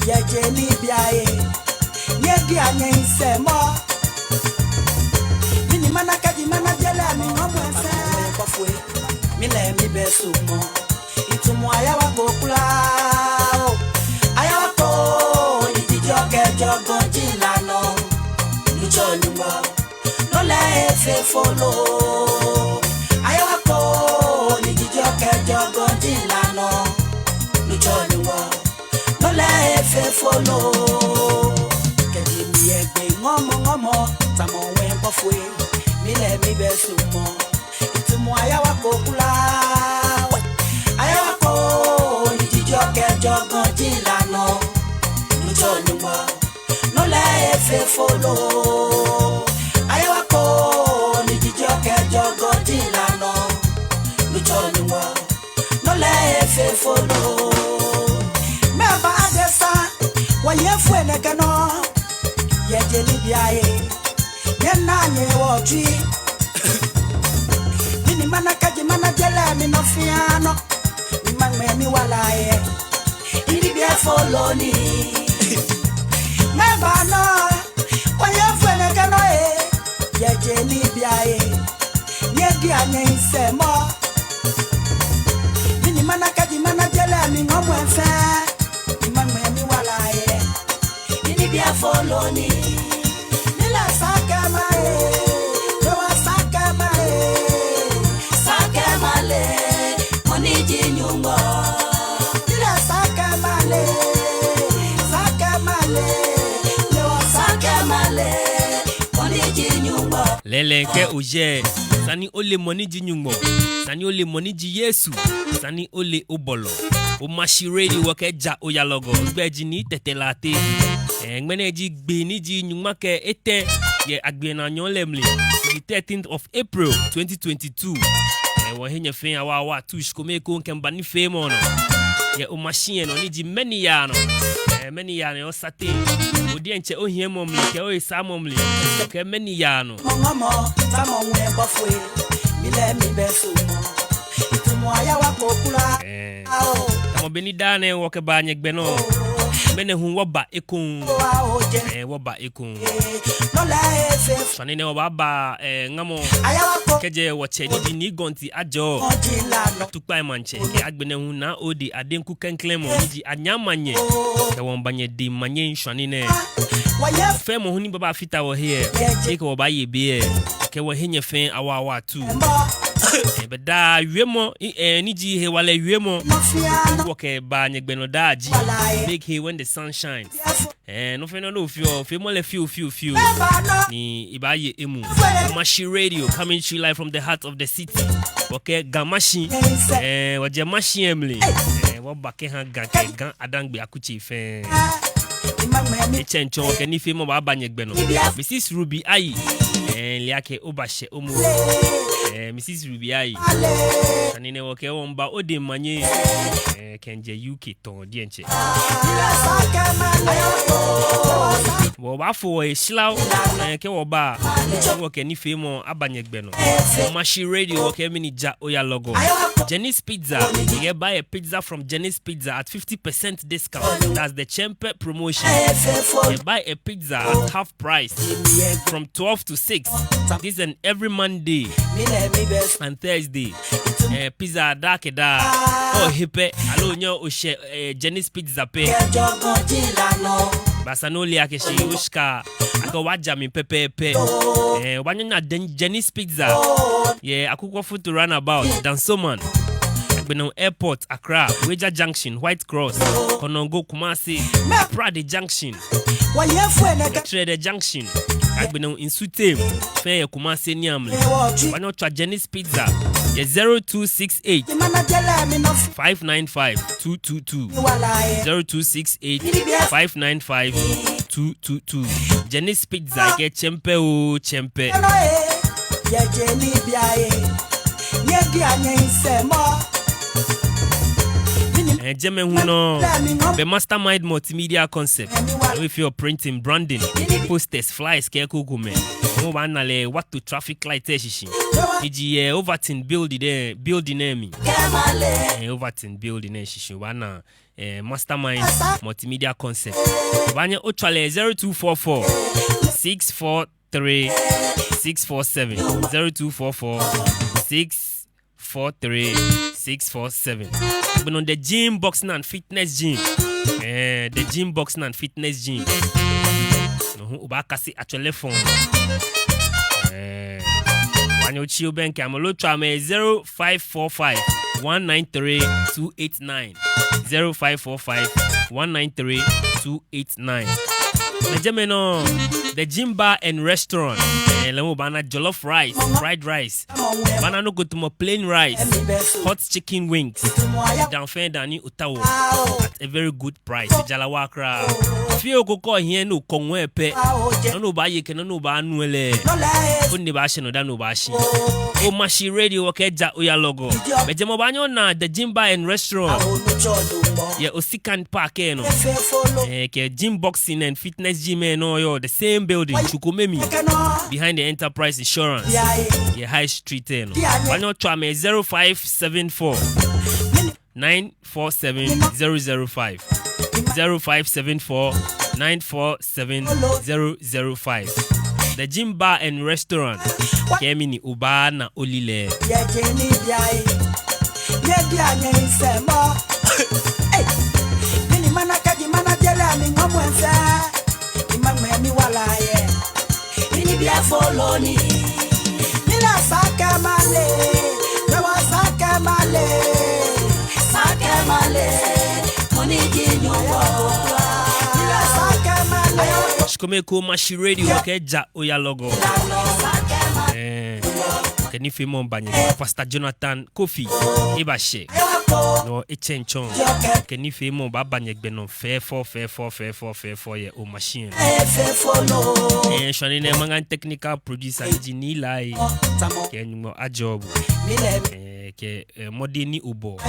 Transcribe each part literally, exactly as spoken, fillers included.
Yɛ je ni biɛ, nyɛdi anyɛ nsɛmɔ. Mini mana kɛji mana je lɛ mi ŋɔmɔ fɛɛ. Kɔfue, mi lɛ mibɛ suɔmɔ. Itsumɔ ayawa ko kwraa o. Ayawa ko, ni jijɔ kɛjɔ gɔji la nɔ. Nutsɔ Nyɔŋmɔ. No lɛ efee folo. Ayawa ko, ni jijɔ kɛjɔ gɔji la nɔ. Nutsɔ Nyɔŋmɔ. No lɛ efee folo. Kɛji miyɛ gbɛ ŋɔmɔ ŋɔmɔ, tamɔ ŋwɛi kɔfue, mi lɛ mibɛ suɔmɔ. Itsumɔ ayawa ko kwraa. Ayawa ko, ni jijɔ kɛjɔ gɔji la nɔ. Nutsɔ Nyɔŋmɔ. No lɛ efee folo. Ayawa ko, ni jijɔ kɛjɔ gɔji la nɔ. Nutsɔ Nyɔŋmɔ. No lɛ efee folo. Mɛɛ ba adesa, wɔyɛ fue nɛkɛ nɔ. Yɛ je ni biɛ, nyɛna nyɛwo tsui. Mini mana kɛji mana je lɛ mi nɔ fɛɛ nɔ. Mi maŋmɛ mi wala yɛ. Ni biɛ folo ni. Mɛɛ ba nɔ, wɔyɛ fue nɛkɛ nɔ e. Yɛ je ni biɛ, nyɛdi anyɛ nsɛmɔ. Mini mana kɛji mana je lɛ mi ŋɔmɔ fɛɛ. Mi maŋmɛ mi wala yɛ. Ni biɛ folo ni. Ni lɛ sakɛ male, ni wa sakɛ male, sakɛ male, mɔ ni ji Nyɔŋmɔ. Ni lɛ sakɛ male, sakɛ male, ni wa sakɛ male, mɔ ni ji Nyɔŋmɔ. Lɛɛlɛŋ kɛ ojɛ, esa ni ole mɔ ni ji Nyɔŋmɔ, esa ni ole mɔ ni ji Yesu, esa ni ole obɔlɔ. Omashi Radio wɔkɛ ja oyalɔgɔ, ogbɛi ji Nii Tetteh Lartey. Eh, ŋmɛnɛ ji gbi ni ji nyɔŋma kɛ etɛ yɛ agbiɛnaa nyɔɔŋ lɛ mli, the thirteenth of April twenty twenty-two. Eh, wɔhe nyɛ fɛɛ awaawaa, tu shi kome ekoŋŋ kɛmiiba nifeemɔ nɔ. Yɛ Omashi lɛ nɔ ni ji mɛni yaa nɔ. Eh, mɛni yaa nɔ yɛ osateŋ, odiɛŋtsɛ ohiɛmɔ mli kɛ ohesaamɔ mli, kɛ mɛni yaa nɔ. Mɔ ŋɔmɔ, tamɔ ŋwɛi kɔfue, mi lɛ mibɛ suɔmɔ. Itsumɔ ayawa ko kwraa. Eh. Ao. Tamɔ bɔ ni daa nɛɛ wɔkɛbaa nyɛgbɛ nɔ. Ŋmɛnɛ hu wɔba ekoŋŋ. Ao, je. Eh, wɔba ekoŋŋ. No lɛ efee. Shwane nɛɛ wɔbaaba, eh, ŋamɔ. Ayawa ko. Kɛjɛ wɔtsɛ ni ji Nii Gɔnti Ajɔ. Gɔnti la nɔ. Tukpai maŋtsɛ. Kɛ agbɛnɛ hu Naa Ode Adenku klɛŋklɛŋ mɔ ni ji Anyaa Manyɛ. Kɛ wɔmiiba nyɛdɛŋ manye shwane nɛɛ. Wɔyɛ. Fɛɛ mɔ hu ni baaba fata wɔhe lɛ, ekɛ wɔ baaye be lɛ. Kɛ wɔhe nyɛ fɛɛ awaawaa tu. Ebɛ daa wiemɔ, eh, ni ji hewalɛ wiemɔ. Wɔkɛbaa nyɛgbɛ nɔ daa ji Make Hay When the Sun Shines. Eh, nɔ fɛɛ nɔ ni ofeɔ, feemɔ lɛ fioo fioo fioo. Ni ebaaye emuu. Mashi Radio, coming to you live from the heart of the city. Wɔkɛ Ga Mashi, eh, wɔjɛ Mashi lɛ mli. Eh, wɔba kɛha Ga kɛ Ga Adangbe akutsei fɛɛ. Etsɛŋ tsɔ wɔkɛ nifeemɔ baaba nyɛgbɛ nɔ. Missus Ruby Ayi, eh, mile akɛ obashɛ omo. Eh, Missus Ruby Ayi. Shwane nɛɛ wɔkɛ wɔ miiba odɛŋ manye. Eh, kɛmiijɛ U K tɔɔŋ diɛŋtsɛ. Wɔbaafo wɔhe shallow, eh, kɛ wɔba, wɔkɛ nifeemɔ aba nyɛgbɛ nɔ. Mashi Radio, wɔkɛ mɛni ja oyalɔgɔ. Jenny's Pizza. You buy a pizza from Jenny's Pizza at fifty percent discount. That's the Chempe promotion. You buy a pizza at half price from twelve to six. This is an every Monday and Thursday. Eh, pizza daa kɛ daa. Ohe pɛ, aloo onyɛ oshɛ, eh, Jenny's Pizza pɛ. Baasa ni ole akɛ shi oshika, akɛ obaaja mli pɛpɛɛpɛ. Eh, obaanyɛ onya Jen-, Jenny's Pizza yɛ Akukɔfutu Roundabout, Dansoman, Agbɛnɛhu Airport, Accra, Weija Junction, White Cross, Konongo, Kumasi, Prade Junction, Trede Junction, Agbɛnɛhu Nsutem, fɛɛ yɛ Kumasi niiamli. Obaanyɛ otswa Jenny's Pizza yɛ zero two six eight, five nine five, two two two. Zero two six eight, five nine five, two two two. Jenny's Pizza kɛ Chempe oo, Chempe. Jɛmɛ hu nɔŋŋ, bɛ Mastermind Multimedia Concept. Lɛ hu efeɔ printing, branding, posters, flyers kɛ ekomɛi. Obaana lɛ, oto traffic light lɛ shishi. Eji yɛ Overton building lɛ, building lɛ mli. Ɛɛ, Overton building lɛ shishi. Obaana, ɛɛ, Mastermind Multimedia Concept. Obaanyɛ otswa lɛ zero two four four six four three six four seven, zero two four four six four three six four seven. Agbɛnɛ The Gym Boxing and Fitness Gym. Ɛɛ, The Gym Boxing and Fitness Gym. No hu obaakase atswele fɔŋ. Ɛɛ, obaanyɛ otsi obɛŋkɛ amɛ loo otswa amɛ zero five four five one nine three two eight nine. Zero five four five one nine three two eight nine. Bɛ jɛmɛ nɔŋŋ, The Gym Bar and Restaurant. Ɛɛ, lɛ hu obaana jollof rice, fried rice. Obaana nɔ ko tamɔ plain rice, hot chicken wings. Dani fɛɛ dani otaoɔ at a very good price. Ejara wa kwraa. Fioo ko kɛ ohiɛ ni okɔ ŋwɛi pɛ, nɔ ni obaaye kɛ nɔ ni obaanu lɛ, onine baashɛ nɔ dani obaashi. Omashi Radio wɔkɛɛ ja oya lɔgɔ. Bɛ jɛmɛ obaanyɛ ona The Gym Bar and Restaurant yɛ Osikan Park lɛ nɔ. Ɛɛ, kɛ Gym Boxing and Fitness Gym lɛ nɔŋŋ yɔɔ the same building, tsu kome mli, behind the Enterprise Insurance, yɛ High Street lɛ nɔ. Obaanyɛ otswa amɛ zero five seven four nine four seven zero zero five. Zero five seven four nine four seven zero zero five. The Gym Bar and Restaurant. Kɛ mɛni obaana olilɛi. Shikome ko Omashi Radio kɛ ja oya lɔgɔ. Ɛɛ, kɛ nifeemɔ baanyɛ Pastor Jonathan Kofi ebashɛ. No etsɛŋ tsɔ. Kɛ nifeemɔ baaba nyɛgbɛ nɔ fɛfɛɛfɛo, fɛfɛɛfɛo, fɛfɛɛfɛo yɛ Omashi. Ɛɛ, shwane nɛɛ maŋ technical producer engineer lai. Kɛ Nyɔŋmɔ ajɔɔ bo. Ɛɛ, kɛ, ɛɛ, mɔdɛŋ ni obɔ.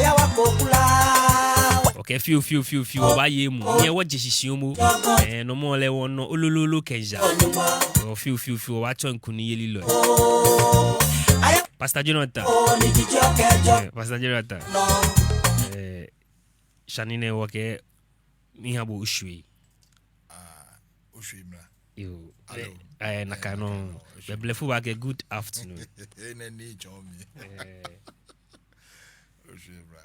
Okɛ fioo, fioo, fioo, fioo, obaaye emuu. Nyɛ wɔje shishi momo. Ɛɛ, no mɔ lɛ wɔnɔ olololo kɛya. Ɔ, fioo, fioo, fioo, wɔtsɔ nkunimyelilɔi. Pastor Jonathan. Ɛɛ, Pastor Jonathan. Ɛɛ, shwane nɛɛ wɔkɛ miha bo oshwe. Ah, oshwe mra. Yoo. Hello. Ɛɛ, nakai nɔŋŋ. Oshwe. Bɛ blɛfo baakɛɛ good afternoon. Enɛ ni tsɔɔ mi. Ɛɛ. Oshwe mra.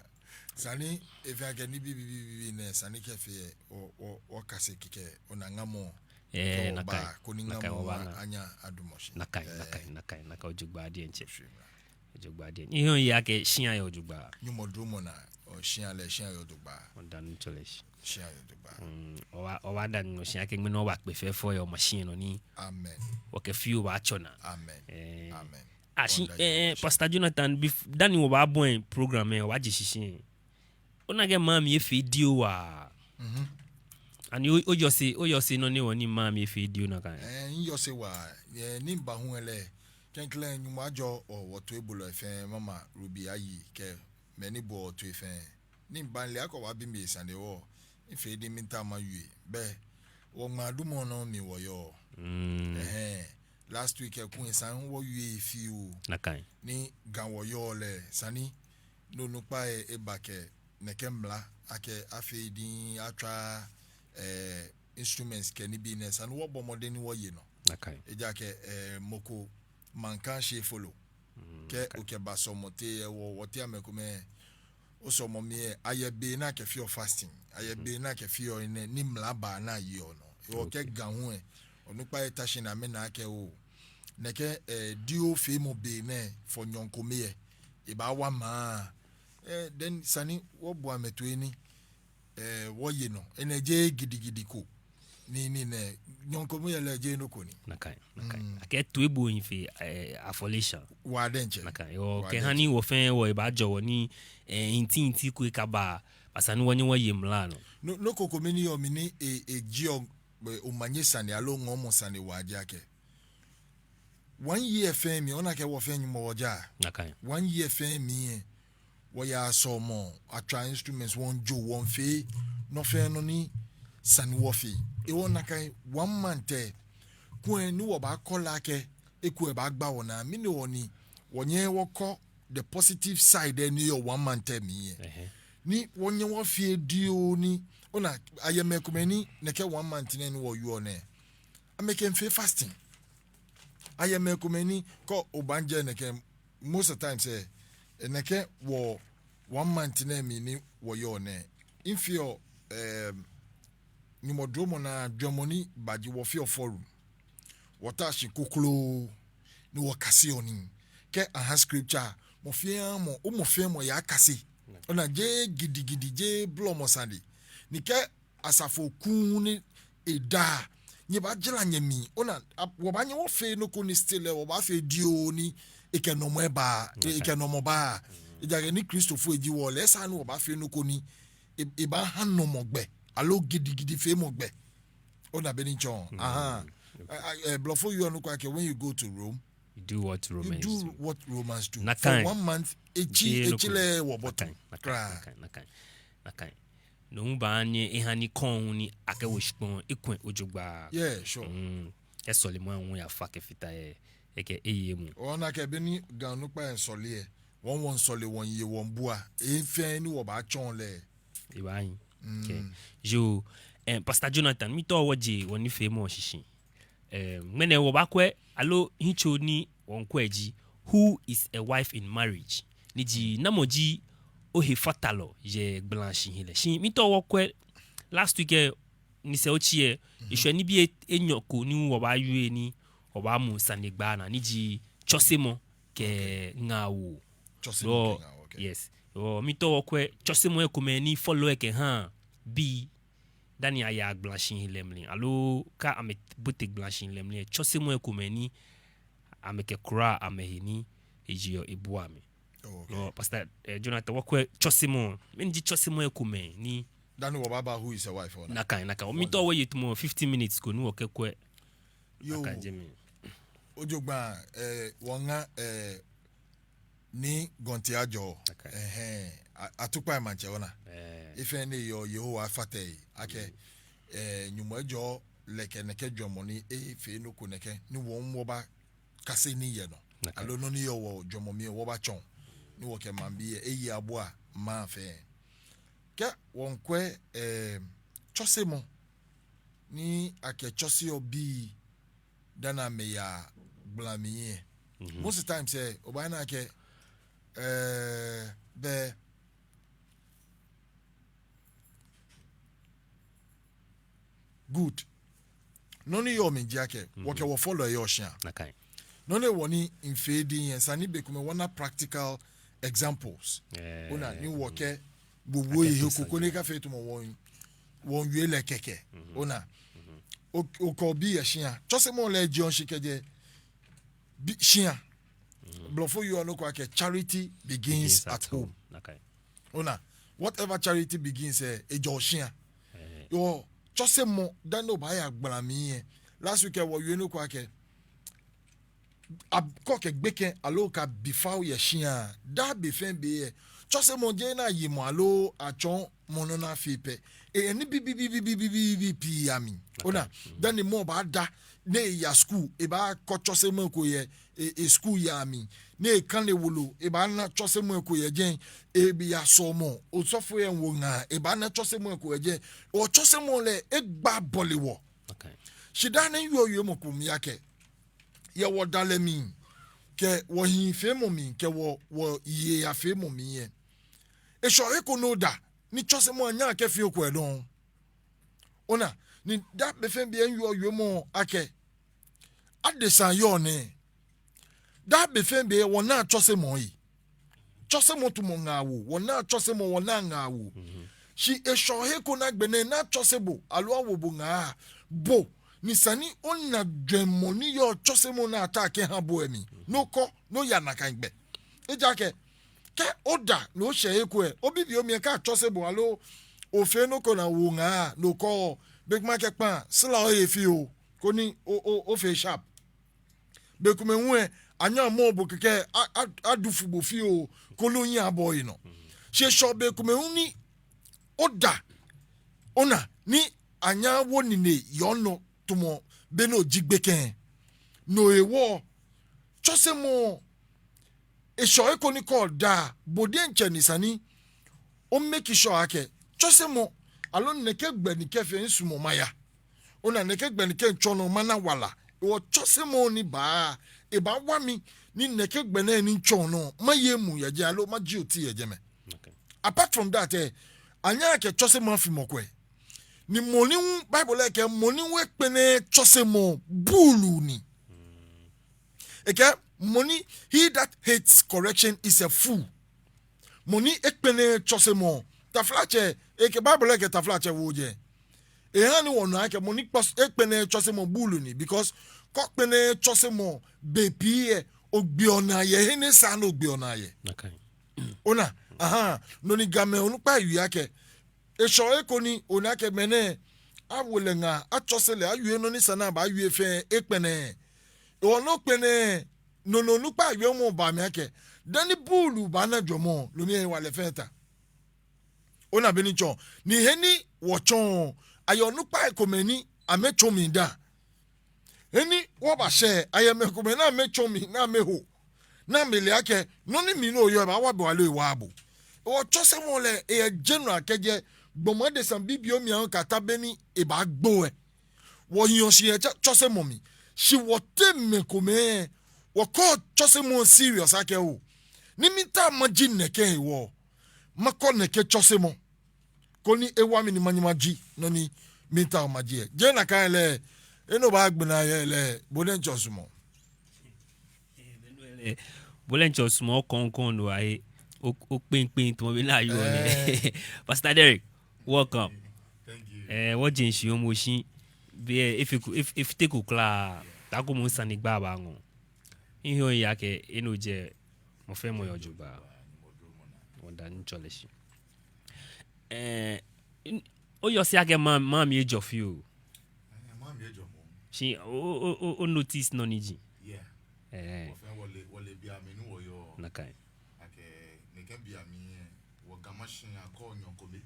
Sane, efee akɛ nibii, bii, bii, bii nɛɛ, sane kɛfee, wɔ, wɔ, wɔkase kɛkɛ, ona ŋamɔ. Ɛɛ, nakai. Koni ŋamɔ aba, anyɛ adamɔ shi. Nakai, nakai, nakai, nakai, ojogbaŋŋ diɛŋtsɛ. Oshwe mra. Ojogbaŋŋ diɛŋtsɛ. Miheɔ miyeɔ akɛ shia yɛ ojogbaŋŋ. Nyɔŋmɔ duromɔ naa, ɔ, shia lɛ, shia yɛ ojogbaŋŋ. Wɔda Nuŋtsɔ lɛ shi. Shia yɛ ojogbaŋŋ. Mm, oba, oba da Nuŋtsɔ shi akɛ ŋmɛnɛ wɔbakpe fɛfɛo yɛ Omashi nɔ ni. Amen. Wɔkɛ fioo baatsɔ naa. Amen. Ɛɛ. Amen. Ashi, ɛɛ, Pastor Jonathan, bef-, dani wɔbaabɔi program lɛ, wɔbaaje shishi. Ona akɛ maŋ mli efee dioo waa. Mhm. Ani o, oyɔse, oyɔse nɔ hewɔ ni maŋ mli efee dioo nakai? Ɛɛ, miyɔse waa. Ɛɛ, ni miba hu lɛ, klɛŋklɛŋ Nyɔŋmɔ ajɔɔ wɔ, wɔtoibolɔi fɛɛ, Mama Ruby Ayi kɛ mɛi ni boɔ wɔ toi fɛɛ. Ni miba mile akɛ wɔbaabi mi sane hewɔ, mifee diŋŋ mitaoɔ mawie. Bɛ, wɔŋmaadumɔ nɔ mli wɔyɔɔ. Mm. Ɛhɛɛ. Last week lɛ kulɛ sane wɔwie fioo. Nakai. Ni Ga wɔyɔɔ lɛ, sane ni onukpa lɛ eba kɛ nɛkɛ mla akɛ afee diŋŋ atswa, ɛɛ, instruments kɛ nibii nɛɛ, sane wɔbɔ mɔdɛŋ ni wɔye nɔ. Nakai. Ejaakɛ, ɛɛ, mɔ ko maŋ kã shi efolo. Mm, kɛ okɛba sɔlemɔtee lɛ, wɔ, wɔteŋ mɛi komɛi, osɔlemɔ mli lɛ, ayɛ be ni akɛfeɔ fasting, ayɛ be ni akɛfeɔ enɛ, ni mla baa ni ayeɔ nɔ. Hewɔ kɛ Ga hu lɛ, onukpai lɛ ta shi ni amɛna akɛ oo, nɛkɛ, ɛɛ, dioo feemɔ be nɛɛ for nyɔɔŋ kome lɛ, ebaawa maŋ. Ɛɛ, then sane wɔbo amɛ toi ni, ɛɛ, wɔye nɔ. Enɛ jeee gidigidi ko. Ni, ni nɛ, nyɔɔŋ kome yɛ lɛ jeee nɔ ko ni. Nakai, nakai. Mm. Akɛ toiboo hi fe, ɛɛ, afɔleshaa. Waa diɛŋtsɛ. Nakai. Hewɔ kɛha ni wɔ fɛɛ wɔhe baajɔ wɔ ni, ɛɛ, inti inti ko ekaba, bɔ ni wɔnyɛ wɔye mla nɔ. Nɔ, nɔ ko kome ni yɔɔ mli ni e, ejieɔ, ɛɛ, omanye sane aloo ŋɔɔmɔ sane waa ji akɛ, one year fɛɛ mli, ona akɛ wɔ fɛɛ Nyɔŋmɔ wɔjaa. Nakai. One year fɛɛ mli lɛ, wɔyaa sɔlemɔ, atswaa instruments, wɔmiijo, wɔmiifee nɔ fɛɛ nɔ ni sa ni wɔfee. Ehewɔ nakai one month lɛ, kulɛ ni wɔbaakɔ lɛ akɛ eko lɛ baagba wɔnaa, mɛni hewɔ ni wɔnyɛɛɛ wɔkɔ the positive side lɛ ni yɔɔ one month lɛ mli lɛ? Ni wɔnyɛ wɔfee dioo ni, ona, ayɛ mɛi komɛi ni nɛkɛ one month nɛɛ ni wɔyɔɔ nɛɛ, amɛkɛmiifee fasting. Ayɛ mɛi komɛi ni kɛ obaanyɛ nɛkɛ, most of the times lɛ, nɛkɛ wɔ one month nɛɛ mli ni wɔyɔɔ nɛɛ, mifeɔ, eh, Nyɔŋmɔ duromɔ naa jwɛŋmɔ ni ba ji wɔfeɔ forum. Wɔtaa shi kokloo ni wɔkaseɔ nii. Kɛ aha scripture, mɔ fɛɛ mɔ, o mɔ fɛɛ mɔ yaakase. Ona, jeee gidigidi, jeee blɔmɔ sane. Ni kɛ asafo kuŋ ni eda, nyɛbaajara nyɛmli. Ona, wɔbaanyɛ wɔfee nɔ ko ni still lɛ, wɔbaafee dioo ni ekɛ nɔmɔ lɛ baa, ekɛ nɔmɔ baa. Ejaakɛ ni Kristofoi ji wɔ lɛ, esaaa ni wɔbaafee nɔ ko ni ebaaha nɔmɔ gbɛ, aloo gidigidi feemɔ gbɛ. Ona bɔ ni mitsɔɔ? Aha. Blɔfo wieɔ nɔ ko akɛ, when you go to Rome, you do what Romans do. Nakai. For one month, etsi, etsi lɛ wɔbɔto. Nakai. No hu baanyɛ eha ni kɔŋ hu ni akɛwo shikpɔŋ lɛ ekwɛ jogbaŋŋ. Yeah, sure. Kɛ sɔlemɔ hu yafa kɛfata lɛ, ekɛ eye emuu. Ona akɛ beni Ga onukpai lɛ sɔle lɛ, wɔmiisɔle, wɔmiiye, wɔmiibua. Efee ni wɔbaatsɔɔ lɛ, ebaahi. Okay. Yoo, eh, Pastor Jonathan, miitao wɔje wɔnifeemɔ shishi. Eh, ŋmɛnɛ wɔbaakwɛ, aloo yitso ni wɔmiikwɛ ji, who is a wife in marriage? Ni ji, namɔ ji ohefatalɔ yɛ gbalashihilɛ? Shi miitao wɔkwɛ, last week lɛ, ni sɛɛ otsi lɛ, eshwɛ nibii enyɔ ko ni wɔbaawie ni wɔbaamu sanegbaa naa, ni ji tsɔsemɔ kɛ ŋaawoo. Tsɔsemɔ kɛ ŋaawoo, okay. Yes. Miitao wɔkwɛ tsɔsemɔi komɛi ni fɔlɔi lɛ kɛhaa bii dani ayaa gbalashihilɛ mli, aloo kɛ amɛbote gbalashihilɛ mli lɛ, tsɔsemɔi komɛi ni amɛkɛkura amɛhe ni eji yɔ ebua amɛ. Oh, okay. Pastor, eh, Jonathan, wɔkwɛ tsɔsemɔ. Mɛni ji tsɔsemɔi komɛi ni... Dani wɔbaaba who is a wife, ona. Nakai, nakai. Miitao wɔye tamɔ fifteen minutes ko ni wɔkɛkwɛ. Yoo. Nakai jɛmɛ. Ojogbaŋŋ, eh, wɔŋa, eh, Nii Gɔnti Ajɔ. Ɛhɛɛ. Atukpai maŋtsɛ, ona. Efee ni eyɔɔ, Yehowa afata ehe akɛ, eh, Nyɔŋmɔ ajɔɔ lɛ kɛ nɛkɛ jwɛŋmɔ ni efee nɔ ko nɛkɛ ni wɔ hu wɔbaakase nii yɛ nɔ. Aloo nɔ ni yɔɔ wɔjwɛŋmɔ mli lɛ wɔbaatsɔɔ, ni wɔkɛ maŋbii lɛ eye abua maŋ fɛɛ. Kɛ wɔmiikwɛ, eh, tsɔsemɔ ni akɛtsɔseɔ bii dani amɛyaa gbala mli lɛ. Most times lɛ, obaana akɛ, eh, bɛ, good. Nɔ ni yɔɔ mli ji akɛ, wɔkɛ wɔfɔlɔi yɔɔ shia. Nɔ hewɔ ni mifee diŋŋ lɛ, esa ni bei komɛi wɔna practical examples. Ona, ni wɔkɛ wowo ehe ko koni ekafee tamɔ wɔmiiwie lɛ kɛkɛ. Ona, okɛ obi yɛ shia. Tsɔsemɔ lɛ jeɔ shishi kɛjɛ shia. Blɔfo wieɔ nɔ ko akɛ charity begins at home. Ona, whatever charity begins lɛ, ejɛɔ shia. Yoo, tsɔsemɔ dani obaaya gbala mli lɛ. Last week lɛ wɔwie nɔ ko akɛ, kɛ okɛ gbekɛ aloo okɛ abi fa oyɛ shia, daa be fɛɛ be lɛ, tsɔsemɔ jeee ni aye mɔ aloo atsɔɔ mɔ nɔ ni afee pɛ. Eyɛ nibii pii amli. Ona, dani mɔ baada ni eya school, ebaakɔ tsɔsemɔ ko yɛ e school yaa mli. Ni ekane wolo, ebaana tsɔsemɔ ko yɛ jɛi. Ebaaya sɔlemɔ, osɔfo lɛ miiwo ŋaa, ebaana tsɔsemɔ ko yɛ jɛi. Tsɔsemɔ lɛ egbaa bɔle wɔ. Shi daa nɛɛ miwieɔ wiemɔ ko mli akɛ, yɛ wɔdalɛ mli kɛ wɔhiŋfeemɔ mli kɛ wɔ, wɔyei afeemɔ mli lɛ, eshɛɔ he ko ni oda ni tsɔsemɔ anyɛɛɛ akɛfee okwɛ dɔŋŋ. Ona, ni daa be fɛɛ be lɛ miwieɔ wiemɔ akɛ, adesai yɔɔ nɛɛ, daa be fɛɛ be lɛ wɔnaa tsɔsemɔ lɛ. Tsɔsemɔ tamɔ ŋaawoo, wɔnaa tsɔsemɔ, wɔnaa ŋaawoo. Shi eshɛɔ he ko ni agbɛnɛ ni atsɔse bo aloo awo bo ŋaa, bo ni esa ni ona jwɛŋmɔ ni yɔɔ tsɔsemɔ ni ataa kɛha bo lɛ mli, ni okɔ ni oya nakai gbɛ. Ejaakɛ kɛ oda ni oshɛ he ko lɛ, obibioo mli lɛ, kɛ atsɔse bo aloo ofee nɔ ko ni awo ŋaa ni okɔ, bei komɛi akɛkpaa sila ohe fioo koni o, o, ofee sharp. Bei komɛi hu lɛ, anyɛɔ amɔ bo kɛkɛ, a, a, adu fu bo fioo koni ohiɛ abɔ ohe nɔ. Shi eshɔ bei komɛi hu ni oda, ona, ni anyɛɛɛ awo nine yɛ onɔ tamɔ bɔ ni oji gbekɛ. No hewɔ tsɔsemɔ, eshɔ eko ni kɛ oda, bo diɛŋtsɛ ni esa ni o make sure akɛ tsɔsemɔ, aloo nɛkɛ gbɛ ni kɛfee misumɔɔ maya. Ona, nɛkɛ gbɛ ni kɛ mitsɔ nɔ mana wala. Hewɔ tsɔsemɔ ni baa, ebaawa mi ni nɛkɛ gbɛ nɛɛ ni mitsɔ nɔ maye emuu yɛ jɛi aloo maji oti yɛ jɛmɛ. Okay. Apart from that, eh, anyɛɛɛ akɛ tsɔsemɔ afi mɔ kwɛ. Ni mɔ ni hu, Bible lɛ kɛɛ mɔ ni hu ekpɛlɛɛɛ tsɔsemɔ buulu ni. Ekɛɛ mɔ ni, he that hates correction is a fool. Mɔ ni ekpɛlɛɛɛ tsɔsemɔ. Taflatsɛ, ekɛɛ Bible lɛ kɛɛ taflatsɛ wo jɛ. Ehaa ni wɔnu akɛ mɔ ni kpɔ-, ekpɛlɛɛɛ tsɔsemɔ buulu ni, because kɛ okpɛlɛɛɛ tsɔsemɔ bei pii lɛ, ogbeɔ naa yɛ he ni esaaa ni ogbeɔ naa yɛ. Nakai. Ona, aha, no ni Gamɛi onukpai wie akɛ, eshɔ eko ni ona akɛ mɛnɛ, awo lɛ ŋaa, atsɔse lɛ, awie nɔ ni sa ni abaawie fɛɛ, ekpɛlɛɛɛ. Hewɔ ni okpɛlɛɛɛ, no ni onukpai wiemɔ baa mli akɛ, dani buulu baana jwɛŋmɔ, no mli hewalɛ fɛɛ ta. Ona bɔ ni tsɔɔ, ni he ni wɔtsɔɔ, ayɛ onukpai komɛi ni amɛtsɔ mli da. He ni wɔbashɛ, ayɛ mɛi komɛi ni amɛtsɔ mli, ni amɛho, ni amɛle akɛ nɔ ni mli ni oyɔɔ lɛ baawa bo aloo ewaaa bo. Hewɔ tsɔsemɔ lɛ, eyɛ general kɛjɛ gbɔmɔ adesa bibioo mli aahu kɛyata bɔ ni ebaagbo lɛ. Wɔhiɔ shi yɛ tsɔ-, tsɔsemɔ mli. Shi wɔteŋ mɛi komɛi, wɔkɔɔ tsɔsemɔ serious akɛ oo, ni miitao maji nɛkɛ hewɔ, makɔ nɛkɛ tsɔsemɔ, koni ewa mi ni manyɛ maji nɔ ni miitao maji lɛ. Jeee nakai lɛ, enɔ baagbe naa yɛ lɛ, bo diɛŋtsɛ osumɔɔ. Bo diɛŋtsɛ osumɔɔ kɔŋkɔŋ no ahe, o, okpɛŋkpɛŋ tamɔ bɔ ni ayɔɔ nɛɛ. Eh. Pastor Derrick, welcome. Thank you. Eh, wɔje shishi momo shi, be, efeko, ef-, efiteko kwraa, taakɛ mɔ sane ni gbaa baaŋɔ. Miheɔ miyeɔ akɛ, enɔ jɛ, mɔ fɛɛ mɔ yɛ jogbaŋŋ. Wɔda Nuŋtsɔ lɛ shi. Eh, n-, oyɔse akɛ maŋ, maŋ mli ejɔ fioo. Eh, maŋ mli ejɔ moŋ. Shi o, o, o, o notice nɔ ni ji. Yeah. Eh. Wɔ fɛɛ wɔle, wɔle biɛ mli ni wɔyɔɔ. Nakai. Akɛ, nɛkɛ biɛ mli lɛ, wɔ Ga Mashie akɔ nyɔŋ kome.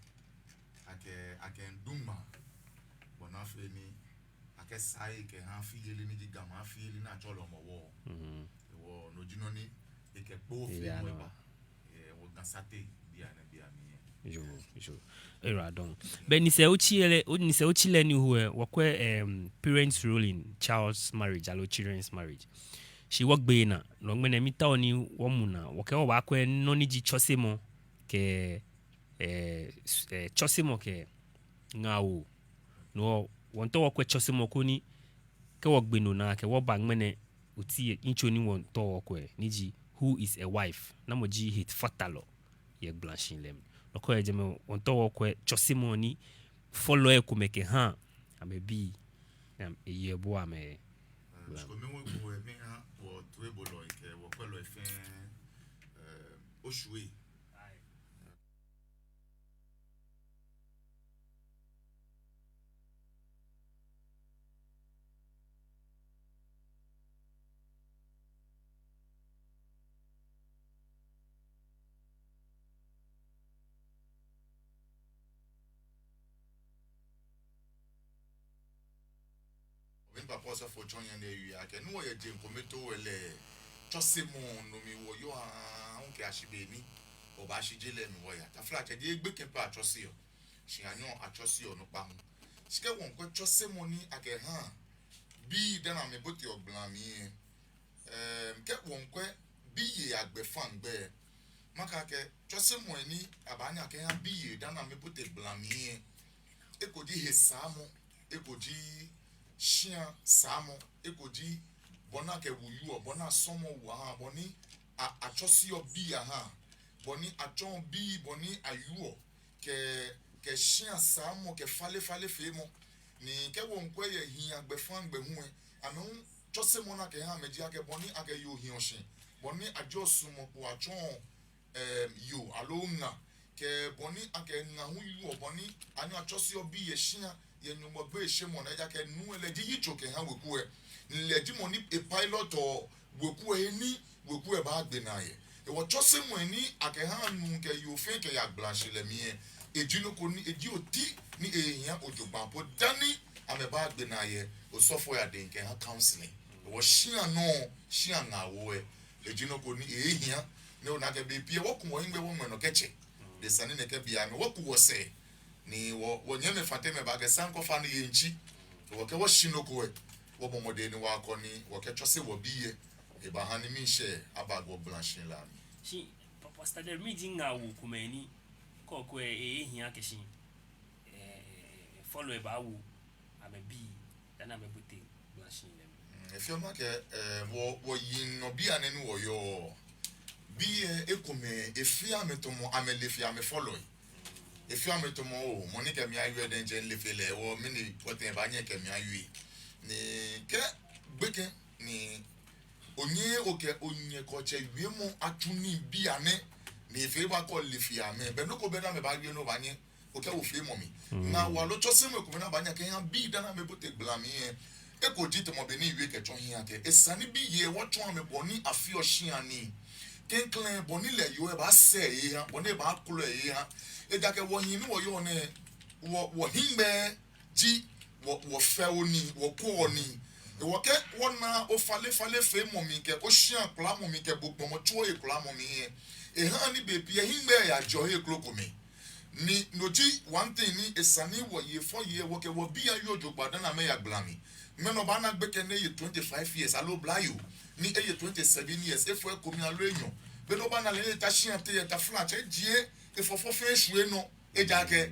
Akɛ, akɛ ŋdumɔ. Bɔ ni afee ni, akɛ sa he kɛha afiyeli ni ji Gamɛi afiyeli ni atsɛɔ lɛ Hɔmɔwɔ. Mhm. Hewɔ no ji nɔ ni, ekɛ kpoo fɛɛ mɔ eba. Eya nɔ. Eh, wɔ Ga Sate biɛ nɛɛ biɛ mli lɛ. Yoo, yoo. Ewa dɔŋŋ. Bɛ nyɛsɛɛ otsi lɛ, o, nyɛsɛɛ otsi lɛ ni ho lɛ, wɔkwɛ, em, parents role in child's marriage, aloo children's marriage. Shi wɔgbeee naa, no ŋmɛnɛ miitao ni wɔmu naa, wɔkɛ wɔbaakwɛ nɔ ni ji tsɔsemɔ, kɛ, eh, s-, eh, tsɔsemɔ kɛ ŋaawoo. No, wɔmiitao wɔkwɛ tsɔsemɔ koni, kɛ wɔgbe no naa kɛ wɔba ŋmɛnɛ, oti yɛ, yitso ni wɔmiitao wɔkwɛ, ni ji, who is a wife? Namɔ ji hefatalɔ yɛ gbalashihilɛ mli? No kɛ wɔyɛ jɛmɛ, wɔmiitao wɔkwɛ tsɔsemɔ ni fɔlɔi komɛi kɛhaa amɛbii, ni amɛ, eyɛ bo amɛ. Eh, shikome ŋwɛi ko, eh, miiha wɔtoibolɔi kɛ wɔkwɛlɔi fɛɛ, eh, oshwie. Mipa pɔsɔ fo tsɔ nyɛ nɛ yɛ akɛ, nɔ wɔyɛ jeŋ kome too lɛ, tsɔsemɔ nɔ mli wɔyɔɔ aahu kɛyashi be ni wɔbaashi je lɛ mli wɔya. Taflatsɛ, jeee gbekɛ pɛ atsɔseɔ, shi anyɛɔ atsɔseɔ onukpa hu. Shi kɛ wɔmiikwɛ tsɔsemɔ ni akɛhaa bii dani amɛboteɔ gbala mli lɛ, em, kɛ wɔmiikwɛ biyei agbɛfaŋ gbɛ, makɛɛ akɛ, tsɔsemɔi ni abaanyɛ akɛha biyei dani amɛbote gbala mli lɛ, eko ji hesaamɔ, eko ji shia saamɔ, eko ji bɔ ni akɛ wu wieɔ, bɔ ni asɔmɔɔ wu ahaa, bɔ ni a-, atsɔseɔ bii ahaa, bɔ ni atsɔɔ bii, bɔ ni awieɔ, kɛ, kɛ shia saamɔ, kɛ falefale feemɔ. Ni kɛ wɔmiikwɛ yɛ hii agbɛfaŋ gbɛ hu lɛ, amɛ hu tsɔsemɔ ni akɛhaa amɛ ji akɛ bɔ ni akɛ yoo hiɔ shi, bɔ ni ajɔɔ suɔmɔ kpo atsɔɔ, em, yoo aloo ŋa, kɛ bɔ ni akɛ ŋa hu wieɔ, bɔ ni anyɛɔ atsɔseɔ bii yɛ shia, yɛ Nyɔŋmɔ gbeyeishemɔ naa, ejaakɛ nuu lɛ ji yitso kɛha weku lɛ. Ni lɛ ji mɔ ni epilotɔ weku lɛ he ni weku lɛ baagbe naa yɛ. Hewɔ tsɔsemɔ ni akɛhaa nuu kɛ yoo fɛɛ kɛyaa gbalashihilɛ mli lɛ, eji nɔ ko ni eji oti ni ehe hiaa jogbaŋŋ po dani amɛbaagbe naa yɛ osɔfoi adɛŋ kɛha counseling. Hewɔ shia nɔ, shia ŋaawoo lɛ, eji nɔ ko ni ehe hiaa. Ni ona akɛ bei pii lɛ wɔku wɔhiŋmɛi wɔŋmɛɛ nɔ kɛtsɛ. Esa ni nɛkɛ bei amli wɔku wɔsɛɛ ni wɔ, wɔnyɛmimɛi fã tɛŋŋ amɛbaakɛɛ saŋkɔ fa ni ye ntsi. Wɔkɛ wɔshi nɔ ko lɛ, wɔbɔ mɔdɛŋ ni wɔkɔ ni wɔkɛtsɔse wɔbii lɛ, ebaahã ni miishɛɛ aba gbalashihilɛ mli. Shi, pa-, Pastor Dɛri, mɛni ji ŋaawoo komɛi ni kɔkɔɔkɔ lɛ ehe hiaa kɛshi, eh, eh, eh, fɔlɔi baawo amɛbii dani amɛbote gbalashihilɛ mli? Mm, efeɔ mi akɛ, eh, wɔ, wɔyiŋ nɔ bianɛ ni wɔyɔɔ. Bii lɛ ekomɛi, efeɔ amɛ tamɔ amɛle fe amɛfɔlɔi. Efeɔ amɛ tamɔ oo, mɔ ni kɛ mi awie diɛŋtsɛ mile fe lɛ, hewɔ mɛni pɔtɛɛ baanyɛ ekɛ mi awie. Ni kɛ gbekɛ ni onyɛɛɛ okɛ onyɛ kɛ otsɛ wiemɔ atsu nii bianɛ, ni efee akɛ ole fe amɛ. Bɛ nɔ ko bɛ ni amɛbaawie ni obaanyɛ okɛ ofee mɔ mli. Ŋaawoo aloo tsɔsemɔ komɛi ni abaanyɛ akɛha bii dani amɛbote gbala mli lɛ, eko ji tamɔ bɔ ni miwie kɛtsɔ hiɛ akɛ esa ni bii lɛ wɔtsɔɔ amɛ bɔ ni afeɔ shia nii. Klɛŋklɛŋ bɔ ni lɛ yoo lɛ baasɛɛ eha, bɔ ni ebaakɔlɔ eha. Ejaakɛ wɔyiŋ ni wɔyɔɔ nɛɛ, wɔ, wɔhiŋmɛi ji wɔ, wɔfɛo nii, wɔkwɛɔ nii. Hewɔ kɛ wɔna ofalefale feemɔ mli kɛ oshia kuramɔ mli kɛ bo gbɔmɔtso ohe kuramɔ mli lɛ, ehaa ni bei pii lɛ hiŋmɛi yajɛɔ he kroko mli. Ni no ji one thing ni esa ni wɔyi fɔ yi lɛ, wɔkɛ wɔbii awie jogbaŋŋ dani amɛya gbala mli. Ŋmɛnɛ obaana gbekɛ ni eye twenty-five years aloo oblayoo ni eye twenty-seven years, efɔ ekome aloo enyɔ. Be ni obaana lɛ ni eta shia teŋ, eta flatsɛ, ejie efɔfɔi fɛɛ eshwie nɔ, ejaakɛ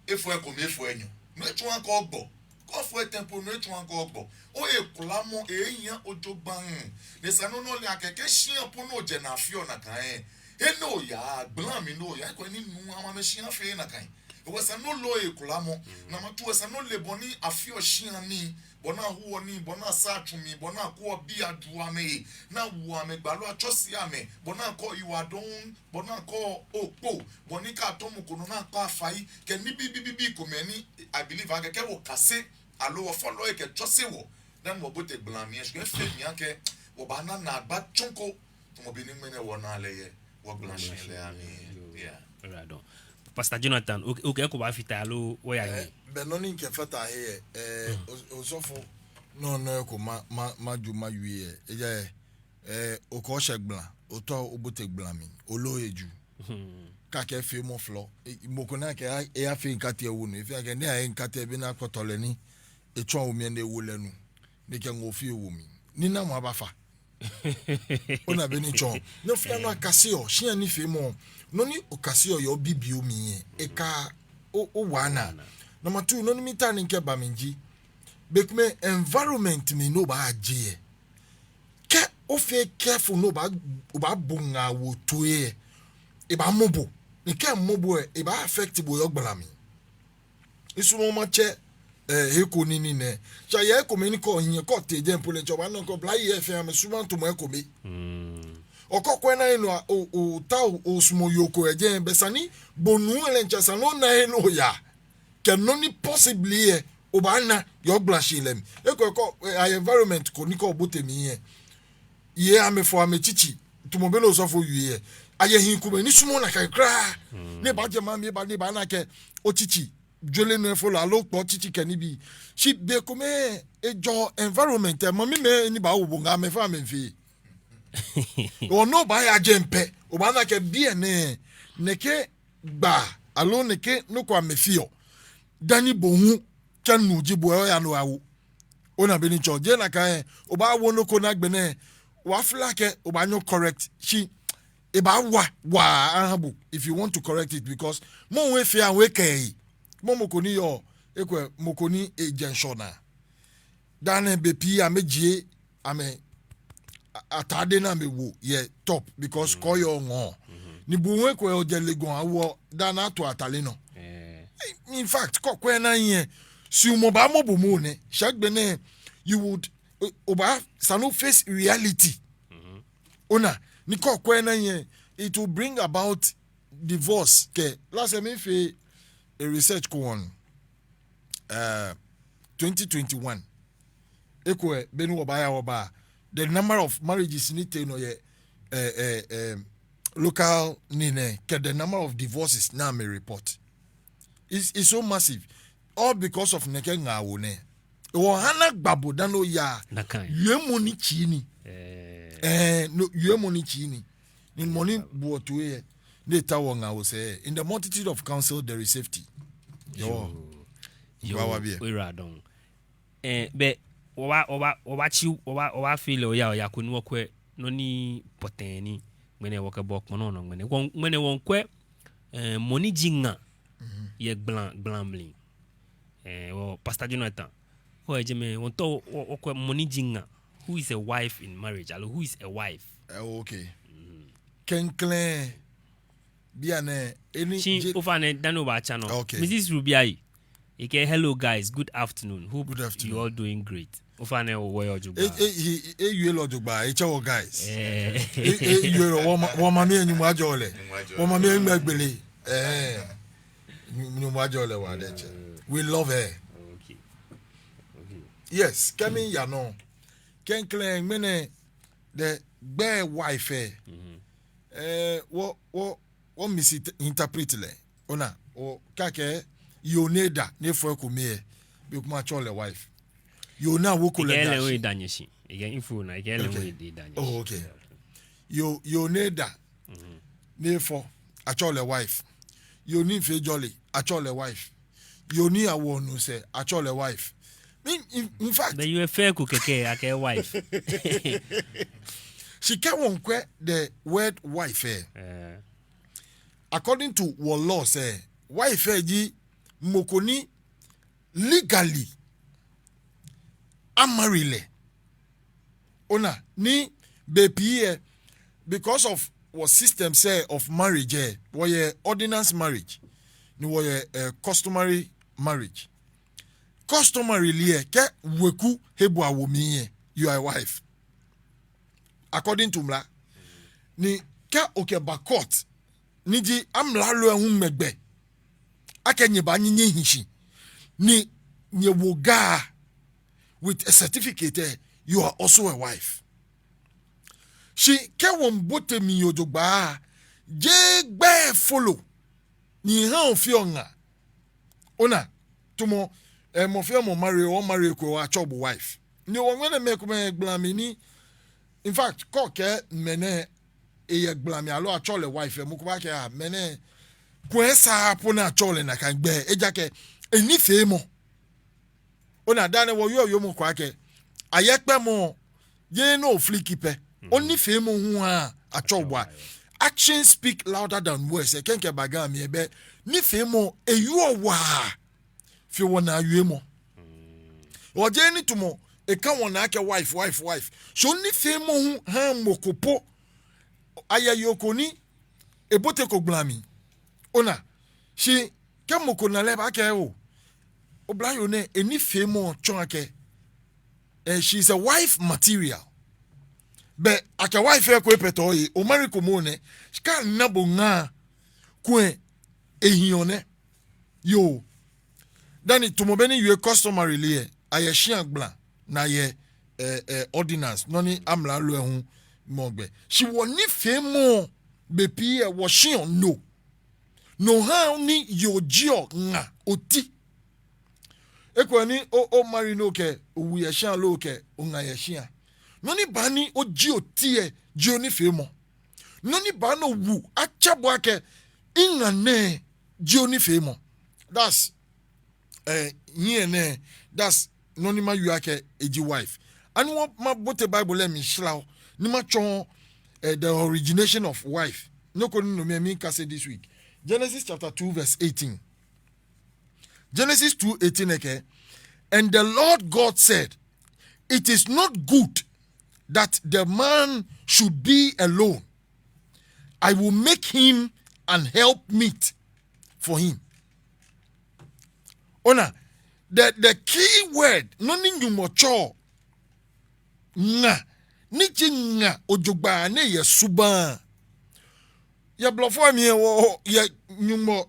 efɔ ekome, efɔ enyɔ. No etsɔɔɔ akɛ ogbɔ. Kɛ ofɔ etɛ po, no etsɔɔɔ akɛ ogbɔ. Ohe kuramɔ ehe hiaa jogbaŋŋ. Ni esa ni ole akɛ kɛ shia po ni ojɛ naa feɔ nakai lɛ, he ni oyaa, gbala mli ni oyaa, ekolɛ ni nuu amɛ amɛshia fɛɛ nakai. Hewɔ esa ni ole ohe kuramɔ. Number two, esa ni ole bɔ ni afeɔ shia nii, bɔ ni ahoɔ nii, bɔ ni asaa tsu mli, bɔ ni akwɛɔ bii ajuɔ amɛhe, ni awoɔ amɛ gbalɔ, atsɔseɔ amɛ, bɔ ni akɔɔ yiwaladɔŋŋ, bɔ ni akɔɔ okpo, bɔ ni kɛ atɔ mɔ ko nɔ ni akɔɔ afai, kɛ nibii bibii komɛi ni I believe akɛ kɛ wɔkase aloo wɔfɔlɔi kɛtsɔse wɔ dani wɔbote gbala mli lɛ, eshwɛ fe mi akɛ wɔbaana naagba tsɔŋ ko tamɔ bɔ ni ŋmɛnɛ wɔnaa lɛ yɛ wɔgbalashihilɛ amli. Yeah. Pastor Jonathan, okɛɛ eko baafata aloo wɔya hiɛ? Bɛ nɔ ni mikɛfata he lɛ, osɔfo, nɔ nɔ eko ma, ma, maju mawie lɛ, ejaakɛ okɛ oshɛ gbala, otao obote gbala mli, oloo eju. Kɛ akɛɛ feemɔ flɔ, mɔ ko ni akɛɛ eyafee nkatie ewo nu, efee akɛ ni aye nkatie be ni akpɔtɔ lɛ ni etsɔ omi ni ewo lɛ nu, ni ekɛ ŋoo fɛɛ ewo mli. Ni namɔ abaafa? Ona bɔ ni etsɔɔ. Nɔ fɛɛ nɔ akaseɔ, shia nifeemɔ. Nɔ ni okaseɔ yɛ obibioo mli lɛ, eka o, owaa naa. Number two, nɔ ni miitao ni mikɛba mli ji, bei komɛi environment mli ni obaaje lɛ, kɛ ofeee careful ni obaa, obaabo ŋaawoo toi lɛ, ebaamɔ bo. Ni kɛ emɔ bo lɛ, ebaa affect bo yɛ ogbala mli. Misumɔɔɔ matsɛ, eh, he ko nii nɛɛ. Shi yɛ ekomɛi ni kɛ ohiɛ kɛ otee jɛmɛ po lɛ, tsɛ obaana akɛ oblayei fɛɛ amɛsumɔɔɔ tamɔ ekome. Okɛ okwɛ naa enɔ, o, otao osumɔ yoo ko yɛ jɛmɛ, bɛ esa ni bo nuu lɛ diɛŋtsɛ esa ni ona he ni oyaa. Kɛ nɔ ni possibly lɛ obaana yɛ ogbalashihilɛ mli. Ekolɛ kɛ, eh, aye environment ko ni kɛ obote mli lɛ, yei amɛfɔɔ amɛtsitsi, tamɔ bɔ ni osɔfo wie lɛ. Aye hii komɛi ni sumɔɔɔ nakai kwraa. Ni ebaajɛ maŋ mli eba ni ebaana akɛ otsitsi jwere nɔ efolo aloo okpɔ otsitsi kɛ nibii. Shi bei komɛi ejɔ environment lɛ, mamimɛi ni baawo bo ŋaa amɛfɛɛ amɛmiifee. Hewɔ ni obaaya jɛmɛ pɛ, obaana akɛ biɛ nɛɛ, nɛkɛ gbaa aloo nɛkɛ nɔ ko amɛfeɔ dani bo hu kɛ nuu ji bo lɛ oya ni oyawo. Ona bɔ ni etsɔɔ. Jeee nakai lɛ, obaawo nɔ ko ni agbɛnɛ obaa feel akɛ obaanyɛ o correct. Shi ebaawa waa aha bo if you want to correct it, because mɔ hu efee awo ekɛɛ. Mɔ, mɔ ko ni yɔɔ, ekolɛ mɔ ko ni ejɛ ŋshɔ naa. Daa nɛɛ bei pii amɛjie amɛ a, atade ni amɛwo yɛ top because kɔɔyɔɔ ŋɔɔ. Ni bo hu ekolɛ ojɛ Legon awo, daa nɛɛ ato atade nɔ. In fact, kɛ okwɛ naa lɛ, suɔmɔ baamɔ bo moŋ nɛ. Shi agbɛnɛ, you would, o, obaa, esa ni o face reality. Ona, ni kɛ okwɛ naa lɛ, it will bring about divorce kɛ. Last time mifee a research ko on, eh, twenty twenty-one. Ekolɛ, be ni wɔbaaya wɔba, the number of marriages ni tee nɔ yɛ, eh, eh, eh, local nii nɛɛ kɛ the number of divorces ni amɛ report is is so massive, all because of nɛkɛ ŋaawoo nɛɛ. Wɔhã ni agba bo dani oya. Nakai. Wiemɔ ni tsii ni. Ɛɛ, no wiemɔ ni tsii ni. Ni mɔ ni buɔ toi yɛ, ni etaoɔ ŋaawoo sɛɛ, in the multitude of counsel there is safety. Yoo. Yoo. Wa wa biɛ. Oyiwaladɔŋŋ. Ɛɛ, bɛ, wɔbaa, wɔbaa, wɔbaatsi, wɔbaa, wɔbaafee lɛ oya oya koni wɔkwɛ nɔ ni pɔtɛɛ ni ŋmɛnɛ wɔkɛbɔ kpɔnɔ nɔ ŋmɛnɛ. Wɔ, ŋmɛnɛ wɔŋkwɛ, ɛɛ, mɔ ni ji ŋa yɛ gbala, gbala mli. Ɛɛ, wɔ Pastor Jonathan. Wɔ yɛ jɛmɛ, wɔŋtao wɔ, wɔkwɛ mɔ ni ji ŋa. Who is a wife in marriage? Aloo who is a wife? Ɛɛ, okay. Klɛŋklɛŋ, bianɛ, eni Shi, je- ofainɛ, dani obaatsa nɔ. Okay. Missus Rubiayi, ekɛɛ, "Hello guys, good afternoon. Hope Good afternoon. you all doing great." Ofainɛ, owieɔ jogbaŋŋ. E, e, e, e, ewieɔ jogbaŋŋ, etsɛ wɔ guys. Ɛɛ. E, e, ewieɔ, wɔ ma, wɔ mami lɛ Nyɔŋmɔ ajɔɔ lɛ. Nyɔŋmɔ ajɔɔ lɛ. Wɔ mami lɛ ŋmɛ gbele. Ɛɛ. Nyɔ-, Nyɔŋmɔ ajɔɔ lɛ waa diɛŋtsɛ. We love her. Okay. Okay. Yes, kɛ miiya nɔ. Klɛŋklɛŋ ŋmɛnɛ, the gbɛi wife lɛ. Mhm. Ɛɛ, wɔ, wɔ, wɔ misinterpret lɛ. Ona, wɔ, kɛ akɛɛ yoo ni eda, ni efɔ ekome lɛ, bei komɛi atsɛɔ lɛ wife. Yoo ni awoko lɛ Ekɛɛ lɛ ŋa shi. Eda nyɛ shi. Ekɛɛ info na, ekɛɛ lɛ Okay. eda nyɛ shi. Oh, okay. Yoo, yoo ni eda, ni efɔ, atsɛɔ lɛ wife. Yoo ni fee jɔlɛ, atsɛɔ lɛ wife. Yoo ni awoɔ nu sɛɛ, atsɛɔ lɛ wife. In, in, in fact, Bɛ yoo lɛ fɛɛ eko kɛkɛ, akɛɛ wife. Shi kɛ wɔŋkwɛ the word wife lɛ, Ɛɛ. according to wɔ laws lɛ, wife lɛ ji mɔ ko ni legally amarry lɛ. Ona, ni bei pii lɛ, because of wɔ system sɛɛ of marriage lɛ, wɔyɛ ordinance marriage, ni wɔyɛ, eh, customary marriage. Customarily lɛ, kɛ weku he bo awo mli lɛ, you are a wife. According to mla. Ni kɛ okɛba court, ni ji amralo lɛ hu ŋmɛ gbɛ akɛ nyɛbanyɛ nyɛhi shi, ni nyɛwo ga with a certificate lɛ, you are also a wife. Shi kɛ wɔmiibote mli jogbaŋŋ, jeee gbɛi folo ni haa ofeɔ ŋa. Ona, tamɔ, eh, mɔ fɛɛ mɔ marry, omarry eko, atsɛɔ bo wife. Ni wɔ ŋmɛnɛ mɛi komɛi gbala mli ni, in fact, kɛ okɛɛ mɛnɛ eyɛ gbala mli aloo atsɛɔ lɛ wife lɛ, mɔ ko baakɛɛ, ah, mɛnɛ, kwɛ, esaaa po ni atsɛɔ lɛ nakai gbɛi, ejaakɛ enifeemɔ. Ona, dani wɔyɔɔ yɔɔmɔ ko akɛ, ayɛkpɛmɔ, jeee nɔ ofliki pɛ. Onifeemɔ hu haa atsɛɔ bo. Actions speak louder than words. Ekɛɛ kɛ ba Ga mli lɛ, bɛ nifeemɔ, eyɔɔ waa fe wɔnaa wiemɔ. Wɔ jeee ni tamɔ, ekã wɔnaa akɛ wife, wife, wife. Shi onifeemɔ hu haa mɔ ko po, ayɛ yoo ko ni eboteko gbala mli. Ona, shi kɛ mɔ ko na lɛ, ebaakɛɛ oo, oblayoo nɛɛ, enifeemɔ tsɔɔ akɛ, eh, she is a wife material. Bɛ akɛ wife lɛ eko epɛtɛ oye, omarry ko moŋ nɛ, shi kɛ ana bo ŋa, kwɛ, ehiɔ nɛ. Yoo. Dani tamɔ bɔ ni yɔɔ customarily lɛ, ayɛ shia gbala, ni ayɛ, eh, eh, ordinance, nɔ ni amralo lɛ hu mɔ gbɛ. Shi wɔnifeemɔ, bei pii lɛ, wɔshiɔ no. No haa ni yoo jieɔ ŋa oti. Ekolɛ ni o, omarry ni okɛ owu yɛ shia loo okɛ oŋa yɛ shia. Nɔ ni baa ni ojie oti lɛ ji onifeemɔ. Nɔ ni baa ni owu atsɛ bo akɛ miŋa nɛɛ ji onifeemɔ. That's, eh, hiɛ nɛɛ, that's nɔ ni mawie akɛ eji wife. Ani wɔ mabote Bible lɛ mli shlau, ni matsɔɔ, eh, the origination of wife. Nɔ ko ni no mli mikase this week. Genesis chapter two verse eighteen. Genesis two eighteen ekɛɛ, "And the Lord God said, 'It is not good that the man should be alone. I will make him an help meet for him.'" Ona, the, the key word, nɔ ni Nyɔŋmɔ tsɔɔ, ŋa, ni ji ŋa ojogbaŋŋ ni yɛ subaŋ. Yɛ blɔfo mli lɛ, wɔ, yɛ Nyɔŋmɔ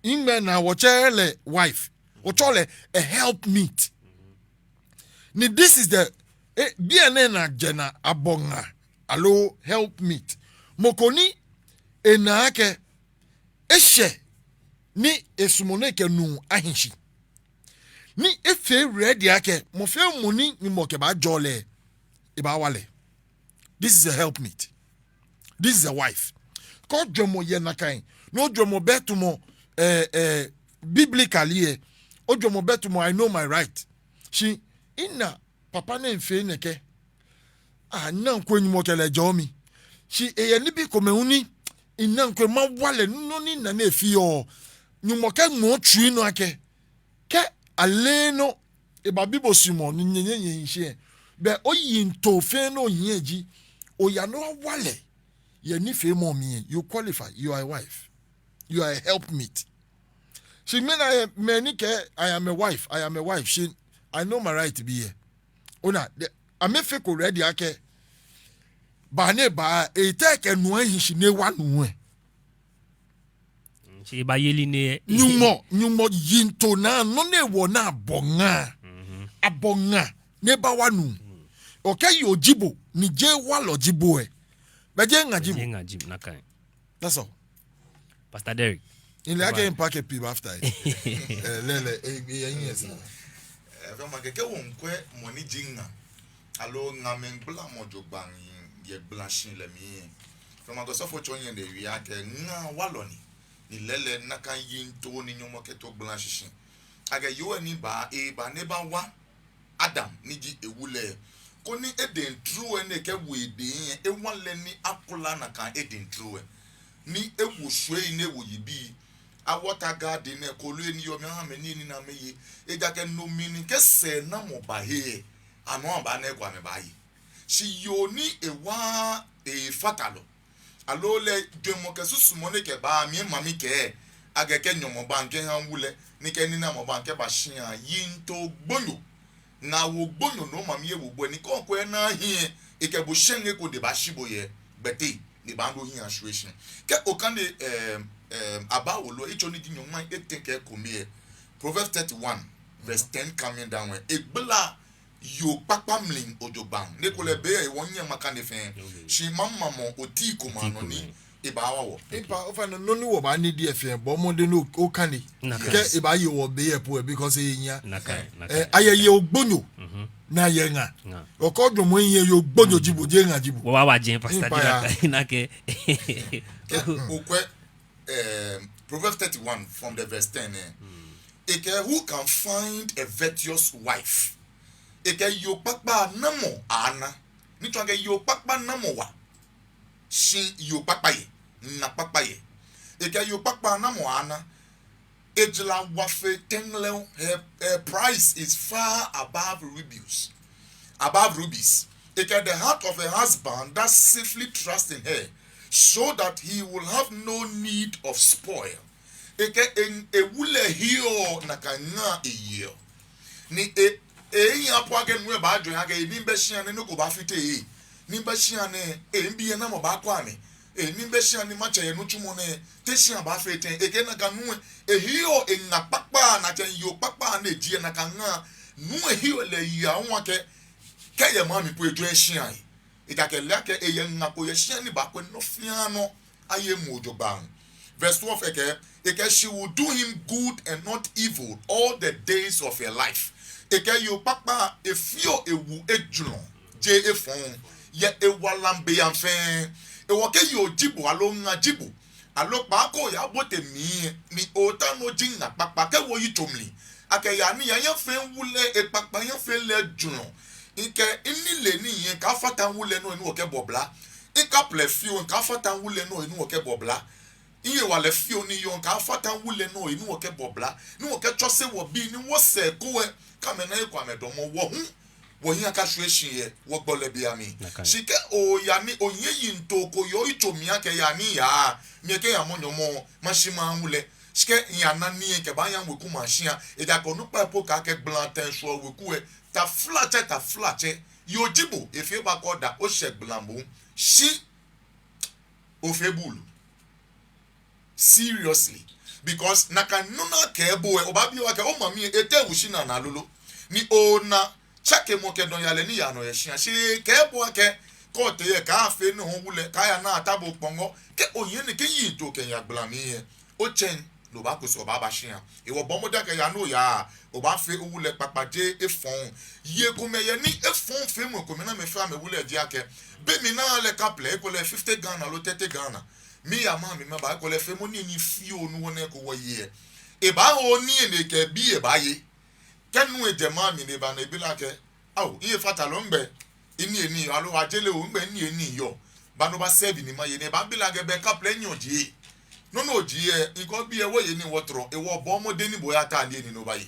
hiŋmɛi naa wɔtsɛɔ lɛ wife. Wɔtsɛɔ lɛ a help meet. Ni this is the, eh, biɛ nɛɛ ni ajɛ ni abɔ ŋa, aloo help meet. Mɔ ko ni ena akɛ eshɛ ni esumɔɔ ni ekɛ nuu ahi shi, ni efee ready akɛ mɔ fɛɛ mɔ ni Nyɔŋmɔ kɛbaajɔɔ lɛ, ebaawa lɛ. This is a helpmeet. This is a wife. Kɛ ojwɛŋmɔ yɛ nakai, ni ojwɛŋmɔ bɛ tamɔ, eh, eh, biblically lɛ, ojwɛŋmɔ bɛ tamɔ I know my right. Shi mina papa nɛɛ miifee nɛkɛ. Ah, mina ŋkwɛ Nyɔŋmɔ kɛ lɛ jɔɔ mi. Shi eyɛ nibii komɛi hu ni mina ŋkwɛ mawa lɛ, nɔ ni mina ni efeɔ. Nyɔŋmɔ kɛɛ ŋɔɔ tsui nɔ akɛ, kɛ ale nɔ ebabi bo suɔmɔ ni nyɛnyɛ nyɛhi shi lɛ, bɛ oyiŋtoo fɛɛ ni ohiɛ ji oya ni owa lɛ yɛ nifeemɔ mli lɛ, you qualify, you are a wife, you are a helpmeet. Shi mina yɛ mɛi ni kɛɛ I am a wife, I am a wife, shi I know my right bii lɛ. Ona, amɛfeko ready akɛ baa ni ebaa, etee kɛ nuu ahi shi ni ewa nuu lɛ. Shi ebaye lɛ nɛ. Nyɔŋmɔ, Nyɔŋmɔ yiŋtoo naa, nɔ ni ewɔ naa abɔ ŋaa. Abɔ ŋaa ni ebawa nuu. Okɛɛ yoo ji bo, ni jeee walɔ ji bo lɛ, bɛ jeee ŋa ji bo. Jeee ŋa ji bo, nakai. That's all. Pastor Derrick. Ile ake in pack a pib after it. Eh, lɛ lɛ, eh, eh, eh, yes. Eh, fɛɛ ma kɛkɛ wɔŋkwɛ mɔ ni ji ŋa. Aloo ŋamɛi gbalamɔ jogbaŋŋ yɛ gbalashihilɛ mli lɛ, fɛɛ ma kɛ osɔfo tsɔ nyɛ ni ewie akɛ ŋa walɔ ni, ni lɛɛlɛŋ nakai yiŋtoo ni Nyɔŋmɔ kɛto gbala shishi. Akɛ yoo lɛ ni ba, eba ni ebawa Adam ni ji ewu lɛ, koni Eden tru lɛ ni ekɛwo edɛŋ lɛ, ewa lɛ ni akula nakai Eden tru lɛ. Ni ewo shwiei ni ewo yibii, a-water garden lɛ, kooloi ni yɔɔ mli, aha amɛ nii ni amɛye. Ejaakɛ no mli ni kɛ sɛɛnamɔ ba he lɛ, amɛ hu amɛbaana eko amɛbaye. Shi yoo ni ewa, efatalɔ, aloo lɛ jwɛŋmɔ kɛ susumɔ ni ekɛba mli, mami kɛɛ akɛ kɛ nyɔmɔ ba mikɛha wu lɛ, ni kɛ niimɛi ba mikɛba shia, yiŋtoo gbonyo. Ŋaawoo gbonyo ni omami ewo bo lɛ, ni kɛ okwɛ naa hiɛ, ekɛ bo shɛŋ eko ni ebaashi bo yɛ, bɛ te ni ebaana ohiɛ ashwie shi. Kɛ okane, eh, eh, Aba wolo lɛ, yitso ni ji nyɔŋmai etɛ kɛ ekome lɛ, Proverbs thirty-one, verse ten coming down lɛ, egbala yoo kpakpa mli jogbaŋŋ. Ni ekolɛ be lɛ wɔnyɛŋ makane fɛɛ. Okay. Shi mamamɔ oti ko ma nɔ ni ebaawa wɔ. Nipa, ofainɛ nɔ ni wɔbaa need lɛ fɛɛ, bɔ mɔdɛŋ ni okane. Nakai. Kɛ ebaaye wɔ be lɛ po lɛ, because ehiaa. Nakai, nakai. Eh, ayɛ yoo gbonyo. Mhm. Ni ayɛ ŋa. Ŋa. Okɛ ojwɛŋmɔ hiɛ yoo gbonyo ji bo, jeee ŋa ji bo. Wɔbaawa jɛi, Pastor, nipa ya. Nakai, nakai. Kɛ okwɛ, eh, Proverbs thirty-one from the verse ten lɛ. Ekɛɛ, who can find a virtuous wife? Ekɛɛ yoo kpakpa namɔ aaana? Ni tsɔɔ akɛ yoo kpakpa namɔ wa? Shi yoo kpakpa yɛ, na kpakpa yɛ. Ekɛɛ yoo kpakpa namɔ aaana? Ejara wa fe tɛŋlɛŋ, her, her price is far above rubies, above rubies. Ekɛɛ the heart of a husband that safely trusts in her, so that he will have no need of spoil. Ekɛɛ e, ewu lɛ heɔ nakai ŋa eyeɔ. Ni e, ehiaa po akɛ nuu lɛ baajwɛŋ akɛ, ni mibɛ shia nɛɛ nɔ ko baafite he. Ni mibɛ shia nɛɛ, eh, mibii lɛ namɔ baakwɛ amɛ? Eh, ni mibɛ shia ni matsɛ yɛ nitsumɔ nɛɛ, te shia baafee tɛŋŋ? Ekɛɛ nakai nuu lɛ, eheɔ eŋa kpakpa, ni atsɛɔ yoo kpakpa ni eji lɛ nakai ŋa. Nuu lɛ heɔ lɛ eyeɔ hu akɛ, kɛ eyɛ maŋ mli po ejwɛŋ shia he. Ejaakɛ ele akɛ eyɛ ŋa ko yɛ shia ni baakwɛ nɔ fɛɛ nɔ aye emuu jogbaŋŋ. Verse twelve ekɛɛ, ekɛɛ, she will do him good and not evil all the days of her life. Ekɛɛ yoo kpakpa efeɔ ewu ejurɔ, jeee efɔŋ, yɛ ewala mli beaŋ fɛɛ. Ehewɔ kɛ yoo ji bo aloo ŋa ji bo, aloo kpaako oyabote mli ni otaoɔ ni oji ŋa kpakpa, kɛ owo yitso mli akɛ yaa ni yaa, yaa fɛɛ wu lɛ ekpakpa, yaa fɛɛ lɛ ejurɔ. Mikɛ minilee ni mihiɛ, mikɛaafata wu lɛ nɔ ni wɔkɛbɔ bla. Mikaplɛ fioo, mikɛaafata wu lɛ nɔ ni wɔkɛbɔ bla. Mihewalɛ fioo ni miyɔɔ, mikɛaafata wu lɛ nɔ ni wɔkɛbɔ bla. Ni wɔkɛtsɔse wɔbii ni wɔsɛɛ ko lɛ, kɛ amɛna eko amɛdamɔ wɔ hu, wɔhiɛ akashwie shi yɛ wɔgbɔlɛ beaŋ mli. Nakai. Shi kɛ oyaa ni ohiɛ yiŋtoo ko yɛ oyitso mli akɛ yaa ni yaa, mikɛ yaa mɔ nyɔmɔ, mashi mawu lɛ. Shi kɛ miyana nii lɛ mikɛbaaya weku mashia, ejaakɛ onukpai po kɛɛ akɛ gbala tɛŋ shwɛɔ weku lɛ. Taflatsɛ, taflatsɛ, yoo ji bo, efee ba kɔ da, oshɛ gbala mli. Shi ofee buulu. Seriously. Because nakai nɔ ni akɛɛ bo lɛ, obaabi akɛ omami lɛ, etee ewu shinaa naa lolo? Ni ona tsakemɔ kɛ dɔyalɛ ni yaa nɔ yɛ shia. Shi ekɛɛ bo akɛ, kɛ otee yɛ, kaafee ni owu lɛ, kaaya ni ata bo kpɔŋɔ. Kɛ oyɛ nɛkɛ yiŋtoo kɛya gbala mli lɛ, otsɛŋ ni obaaku sɛɛ obaaba shia. Hewɔ bɔɔ mɔdɛŋ akɛ yaa ni oyaa, obaafee owu lɛ kpakpa, jeee efɔŋ. Yei komɛi yɛ ni efɔŋ feemɔ komɛi ni amɛfeɔ amɛwu lɛ ji akɛ, be mli ni ale kaplɛ, ekolɛ fifty Ghana loo thirty Ghana. Miiya maŋ mli maba, ekolɛ feemɔ nii ni fioo ni wɔnɛɛ ko wɔye lɛ. Ebaaho nii lɛ ni ekɛ ebii lɛ baaye. Kɛ nuu lɛ jɛ maŋ mli ni eba ni ebi lɛ akɛ, ao, mihe fata lo, nɛgbɛ miniyenii yɔɔ, aloo ajele o, nɛgbɛ miniyenii yɔɔ? Ba ni oba serve ni maye. Ni ebaabi lɛ akɛ, bɛ kaplɛ nyiɛ ojie? Nɔ ni ojie lɛ, mikɛ obii lɛ wɔye nii wɔtɔrɔ, hewɔ bɔɔ mɔdɛŋ ni bo oyataa niyenii ni obaye.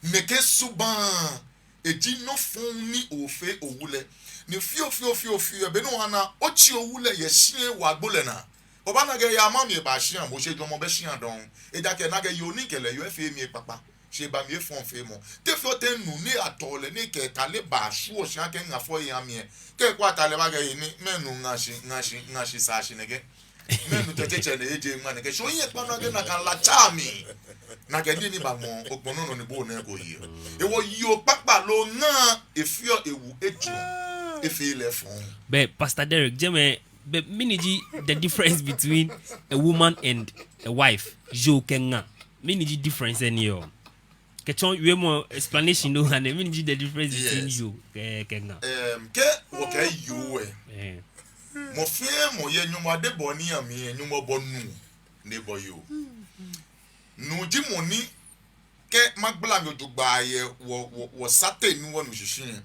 Nɛkɛ subaŋ, eji nɔ fɔŋ ni ofee owu lɛ. Ni fioo fioo fioo fioo, be ni obaana otsi owu lɛ yɛ shia lɛ agbo lɛ naa, obaana akɛ eya maŋ mli eba shia, moŋ shejɔɔmɔ bɛ shia dɔŋŋ. Ejaakɛ ena akɛ yoo ni kɛ lɛ yɔɔ lɛ efee mli ekpakpa, shi eba mli efɔŋ feemɔ. Te feɔ tɛŋŋ nuu ni atɔ lɛ ni ekɛ atade bashwieɔ shi akɛ ŋa fɔ eha mi lɛ, kɛ ekwɛ atade lɛ ebaakɛɛ, hei, ni mɛɛ nuu ŋa shi, ŋa shi, ŋa shi sa shi nɛkɛ? Mɛɛ nuu tɛtɛ tsɛ ni eje ŋma nɛkɛ? Shi ohiɛ kpa nɔ akɛ nakai la tsa mi. Nakai niyenii baamɔ okpɔlɔ nɔ ni bo nɛɛ ko yeɔ. Hewɔ yoo kpakpa loo ŋa, efeɔ ewu ejurɔ, efeee lɛ efɔŋ. Bɛ Pastor Derek, jɛmɛ, bɛ mɛni ji the difference between a woman and a wife? Yoo kɛ ŋa, mɛni ji difference lɛ ni yɔɔ? Kɛtsɔ wiemɔ explanation lɛ oha nɛɛ, mɛni ji the difference between, yes, yoo kɛ, kɛ ŋa? Em, kɛ wɔkɛɛ yoo lɛ, eh, mɔ fɛɛ mɔ yɛ Nyɔŋmɔ adebɔɔ nii amli lɛ, Nyɔŋmɔ bɔ nuu ni ebɔ yoo. Nuu ji mɔ ni, kɛ magbala mli jogbaŋŋ yɛ wɔ, wɔ, wɔsaatso ni wɔnu shishi lɛ,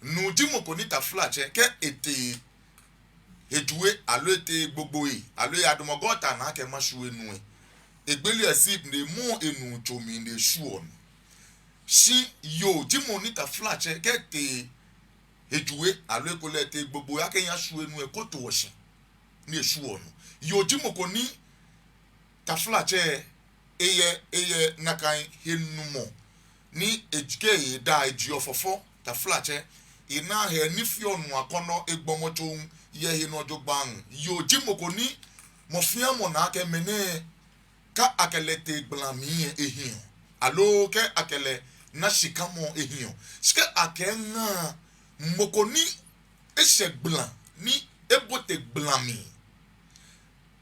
nuu ji mɔ ko ni, taflatsɛ, kɛ etee hejuu lɛ, aloo etee gbogbo lɛ, aloo eyadamɔ gɔta naa akɛ mashwie nu lɛ, egbeleɔ ship ni emɔɔ enuu tso mli ni eshwieɔ nu. Shi yoo ji mɔ ni, taflatsɛ, kɛ etee hejuu lɛ, aloo ekolɛ etee gbogbo lɛ akɛ eyashwie nu lɛ, ekotoɔ shi ni eshwieɔ nu. Yoo ji mɔ ko ni, taflatsɛ, eyɛ, eyɛ nakai henumɔ ni ejikɛ eda, ejieɔ fɔfɔ, taflatsɛ, enaa hɛ ni feɔ nuu akɔnɔ, egbɔmɔtso yɛ ehe nɔ jogbaŋŋ. Yoo ji mɔ ko ni mɔ fɛɛ mɔ naa akɛ mɛnɛ, kɛ akɛ lɛ tee gbala mli lɛ ehiɔ, aloo kɛ akɛ lɛ na shikamɔ ehiɔ. Shi kɛ akɛɛ ŋa, mɔ ko ni eshɛ gbala ni ebote gbala mli,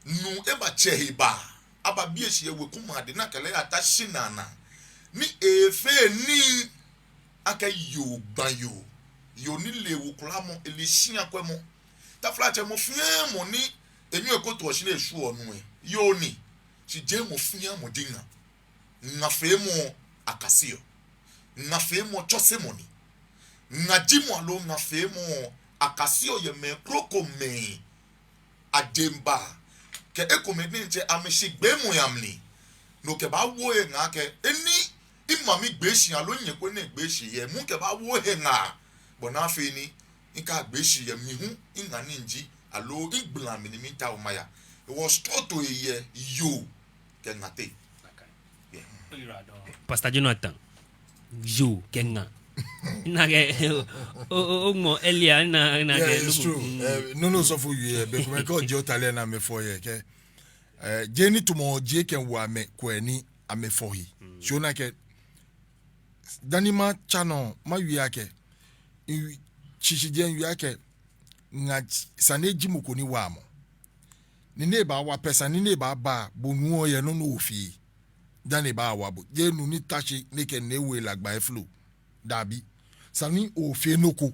nuu ebatsɛ ehe eba, ababi eshi yɛ wekumɛi adɛŋ ni akɛ lɛ yata shinaa naa, ni efee nii akɛ yoo gba yoo, yoo ni le wekulaamɔ, ele shiakwɛmɔ. Taflatsɛ, mɔ fɛɛ mɔ ni enyɛɔ ekotoɔ shi ni eshwieɔ nu lɛ, yoo ni. Shi jeee mɔ fɛɛ mɔ ji ŋa. Ŋa feemɔ akaseɔ. Ŋa feemɔ tsɔsemɔ ni. Ŋa jimɔ aloo ŋa feemɔ akaseɔ yɛ mɛi krokomɛi ajeŋba kɛ ekomɛi diɛŋtsɛ amɛshigbeemɔi amli. Ni okɛbaawo eŋa akɛ, eni mimami gbee shi aloo nyɛ ko nɛɛ gbee shi yɛ, mɔ kɛbaawo eŋa, bɔ ni afee ni mikagbe shi yɛ mi hu, miŋa ni miji, aloo migbala mli ni miitao maya. Hewɔ srɔto lɛ yɛ yoo kɛ ŋa teŋ. Yeah. Pastor Jonathan, yoo kɛ ŋa. Nakai, o, o, o, ŋmɔ earlier, na, na, yeah, it's true. Mm. Eh, no, no, so for you, yeah, because, because Jota le na me for you, okay? Eh, jeee nitsumɔ ji akɛ wɔ amɛkwɛ ni amɛfɔ he. Mm. So nakai, dani matsa nɔ, mawie akɛ, i, shishijee miwie akɛ, ŋa, sane ji mɔ ko ni waa mɔ. Ni ni ebaawa pɛ, sane ni ebaaba, bo nuu lɛ oyɛ nɔ ni ofee. Dani ebaawa bo, jeee nuu ni ta shi ni ekɛ enine ewo elagba eflo. Dabi. Sane ni ofee nɔ ko.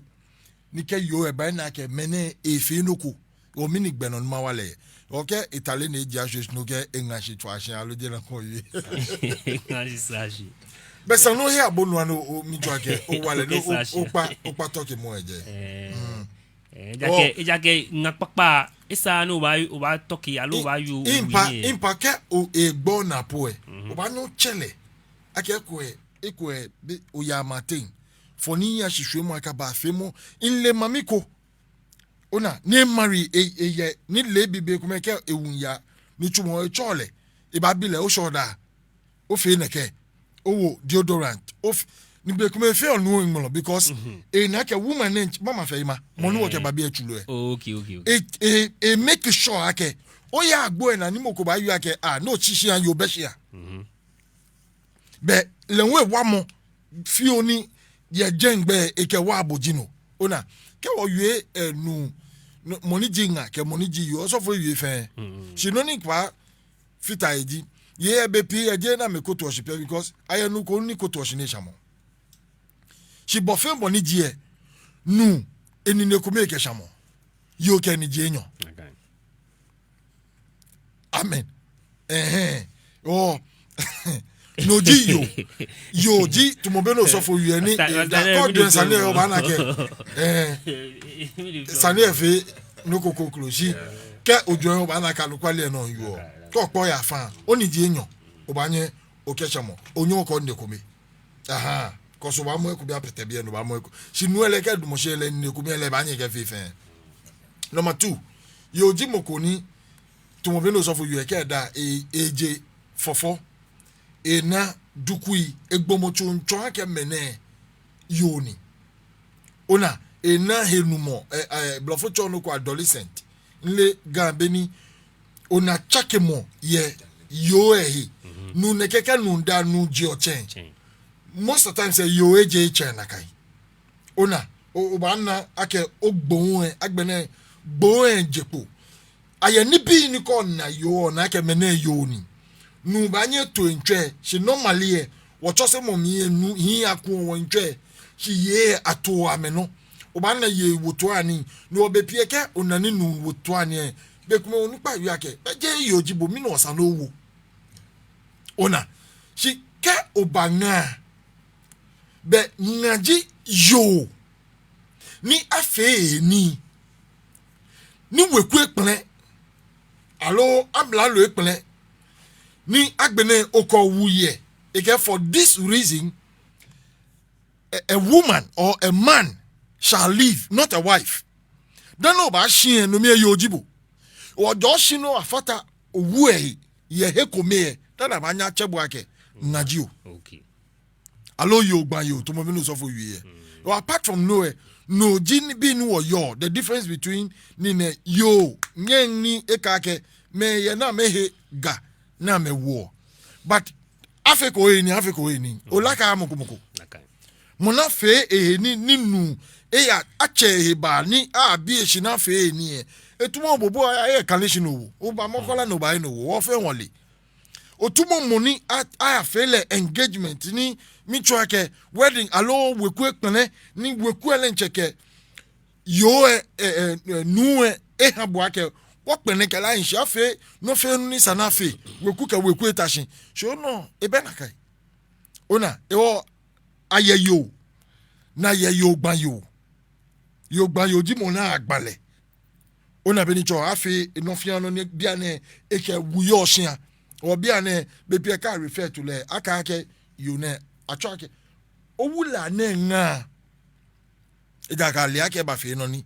Ni kɛ yoo lɛ ba ena akɛ mɛnɛ efee nɔ ko. Hewɔ mɛni gbɛ nɔ ni mawa lɛ? Hewɔ kɛ etale ni eji ashwie shi nɔ, kɛ eŋa shi tswa shi aloo jeee nakai owie? Eŋa shi sa shi. Bɛ sane ni ohe abonu lɛ nɔ, o, mitsɔɔ akɛ owa lɛ, ni o, okpa, okpa tɔkemɔ lɛ jɛ. Eh. Mm. Eh, ejaakɛ, oh, ejaakɛ ŋa kpakpa, esaaa ni obaa, obaa tɔke, aloo obaa yoo, impa, owie. Impa kɛ o, egbɔ naa po lɛ. Mhm. Obaanyɛ otsɛ lɛ akɛ ekolɛ, ekolɛ, be, oya maŋ teŋ. Fɔ ni miya shishwiemɔ akaba feemɔ. Mile mami ko. Ona, ni emarry, e, eyɛ, ni leebi bei komɛi kɛ ewu miiya nitsumɔ, etsɔɔ lɛ. Ebaabi lɛ, oshɔ da? Ofee nɛkɛ? Owo deodorant? Of, ni bei komɛi efeɔ nu lɛ ŋmlɔ, because, mhm, ena akɛ woman nɛɛ, mama fɛ ima, mɔ ni, eh, wɔkɛba biɛ tsulɔ lɛ. Oh, okay, okay, okay. E, e, e make sure akɛ oya agbo lɛ naa ni mɔ ko baawie akɛ, ah, no, otsi shia, yoo bɛ shia. Mhm. Bɛ lɛ hu ewamɔ fioo ni yɛ jɛŋgbɛ ekɛwa bo ji no. Ona, kɛ wɔwie, eh, nuu, nuu, mɔ ni ji ŋa kɛ mɔ ni ji yoo, osɔfo ewie fɛɛ. Shi nɔ ni kpa fita eji, yei be pii yɛ jeee ni amɛkotoɔ shi pɛ, because ayɛ nuu ko ni kotoɔ shi ni eshamɔɔ. Shi bɔ fɛɛ bɔ ni ji lɛ, nuu, enine kome ekɛshamɔɔ. Yoo kɛ eniji enyɔ. Amen. Ɛhɛɛ. Oh. No ji yoo. Yoo ji, tamɔ bɔ ni osɔfo wie ni, eh, da kɔ duen sane lɛ obaana akɛ, eh, sane lɛ fee nɔ ko kroko shi. Kɛ ojwɛŋ obaana akɛ anɔkwale nɔ yoo. Kɛ okpɔ ya fã, oniji enyɔ, obaanyɛ okɛshamɔ. Onyɛŋ okɔ nine kome. Ahaa. Kɔsɔ obaamɔ eko bi apɛtɛ bi eno obaamɔ eko. Shi nuu lɛ kɛ edamɔ shi lɛ, nine kome lɛ ebaanyɛ ekɛfee fɛɛ. Number two, yoo ji mɔ ko ni, tamɔ bɔ ni osɔfo wie kɛ eda, e, eje fɔfɔ, ena dukui, egbɔmɔtso ŋtsɔ akɛ mɛnɛ yoo ni. Ona, ena henumɔ, eh, eh, blɔfo tsɛɔ nɔ ko adolescent. Mile Ga be ni, ona tsakemɔ yɛ yoo lɛ he. Nuu nɛkɛ kɛ nuu da nuu jeɔ tsɛŋ. Most of times lɛ yoo ejeee tsɛŋ nakai. Ona, o, obaana akɛ ogbohii lɛ, agbɛnɛ gbohii lɛ je kpo. Ayɛ nibii ni kɛ ona yoo lɛ, ona akɛ mɛnɛ yoo ni. Nuu baanyɛ eto etsui, shi normally lɛ, wɔtsɔsemɔ mli lɛ nuu hii akuɔ wɔtsui, shi yei lɛ atoɔ amɛnɔ. Obaana yei wotoɔ anii, ni be pii lɛ kɛ ona ni nuu wotoɔ anii lɛ, be ko mɔ onukpa wie akɛ, bɛ jeee yoo ji bo, mɛni esa ni owo? Ona, shi kɛ oba ŋa, bɛ ŋa ji yoo ni afee nii, ni weku ekpɛlɛ, aloo amralo ekpɛlɛ, ni agbɛnɛ okɔ wu yɛ, ekɛɛ for this reason, a, a woman or a man shall leave, not a wife. Dani obaashi lɛ, no mli lɛ yoo ji bo. Ojɔɔ shi ni ofata owu lɛ he, yɛ he kome lɛ, dani abaanyɛ atsɛ bo akɛ ŋa ji o. Okay. Aloo yoo gba yoo, tamɔ bɔ ni osɔfo wie lɛ. Well, apart from no lɛ, no ji nibii ni wɔyɔɔ, the difference between nii nɛɛ, yoo nyɛŋ ni ekɛɛ akɛ, mɛi yɛ ni amɛhe Ga ni amɛwoɔ. But afeko ehe nii, afeko ehe nii. Olaka mɔ ko mɔ ko. Mɔ ni afee ehe nii, ni nuu eya atsɛ ehe ba ni abi eshi ni afee ehe nii lɛ, etamɔ bo, bo aya, aya kane shi ni owo. Oba Makola ni obaye ni owo. Wɔfɛɛ wɔle. Otamɔ mɔ ni a, ayafee lɛ engagement ni miitsɔɔ akɛ wedding aloo weku ekpɛlɛ ni weku lɛ diɛŋtsɛ kɛ yoo lɛ, eh, eh, eh, nuu lɛ eha bo akɛ wɔkpɛlɛ kɛ lɛ ahi shi afee nɔ fɛɛ nɔ ni sa ni afee, weku kɛ weku eta shi. Shi onɔ, ebɛ nakai. Ona, ehewɔ ayɛ yoo, ni ayɛ yoo gba yoo. Yoo gba yoo ji mɔ ni agba lɛ. Ona bɔ ni tsɔɔ, afee nɔ fɛɛ nɔ ni bianɛ ekɛ wu yɔɔ shia. Ɔ bianɛ, be pii lɛ kɛ a refer to lɛ, akɛɛ akɛ yoo nɛɛ, atsɛɔ akɛ owula nɛɛ ŋa. Ejaakɛ ale akɛ ebafee nɔ ni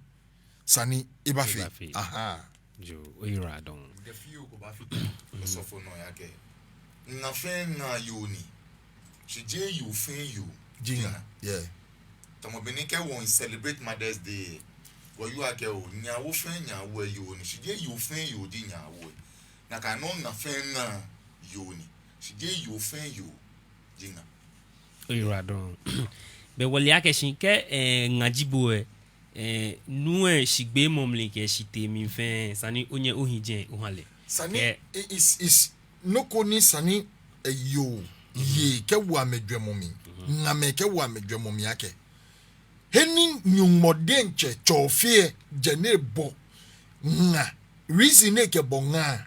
sa ni ebafee. Ebafee. Ahaa. Yoo, oyiwala dɔŋŋ. Mitsɛ fioo ko bafite osɔfo nɔ yaa akɛ, ŋa fɛɛ ŋa yoo ni, shi jeee yoo fɛɛ yoo ji ŋa. Yeah. Tamɔ bɔ ni kɛ wɔ celebrate Mother's Day, wɔyɔɔ akɛ oo, nyɛ awo fɛɛ nyɛ awo lɛ yoo ni, shi jeee yoo fɛɛ yoo ji nyɛ awo lɛ. Nakai nɔŋŋ ŋa fɛɛ ŋa yoo ni, shi jeee yoo fɛɛ yoo ji ŋa. Oyiwala dɔŋŋ. Bɛ wɔle akɛ shi kɛ, eh, ŋa ji bo lɛ, eh, nuu lɛ shigbeemɔ mli kɛ shitee mli fɛɛ, esa ni onyɛ ohi jɛi oha lɛ. Esa ni, eh, is, is, nɔ ko ni esa ni, eh, yoo, yei kɛwo amɛjwɛŋmɔ mli. Ŋamɛi kɛwo amɛjwɛŋmɔ mli akɛ, he ni Nyɔŋmɔ diɛŋtsɛ tsɛ ofee lɛ, jɛ ni ebɔ ŋa. Reason ni ekɛbɔ ŋa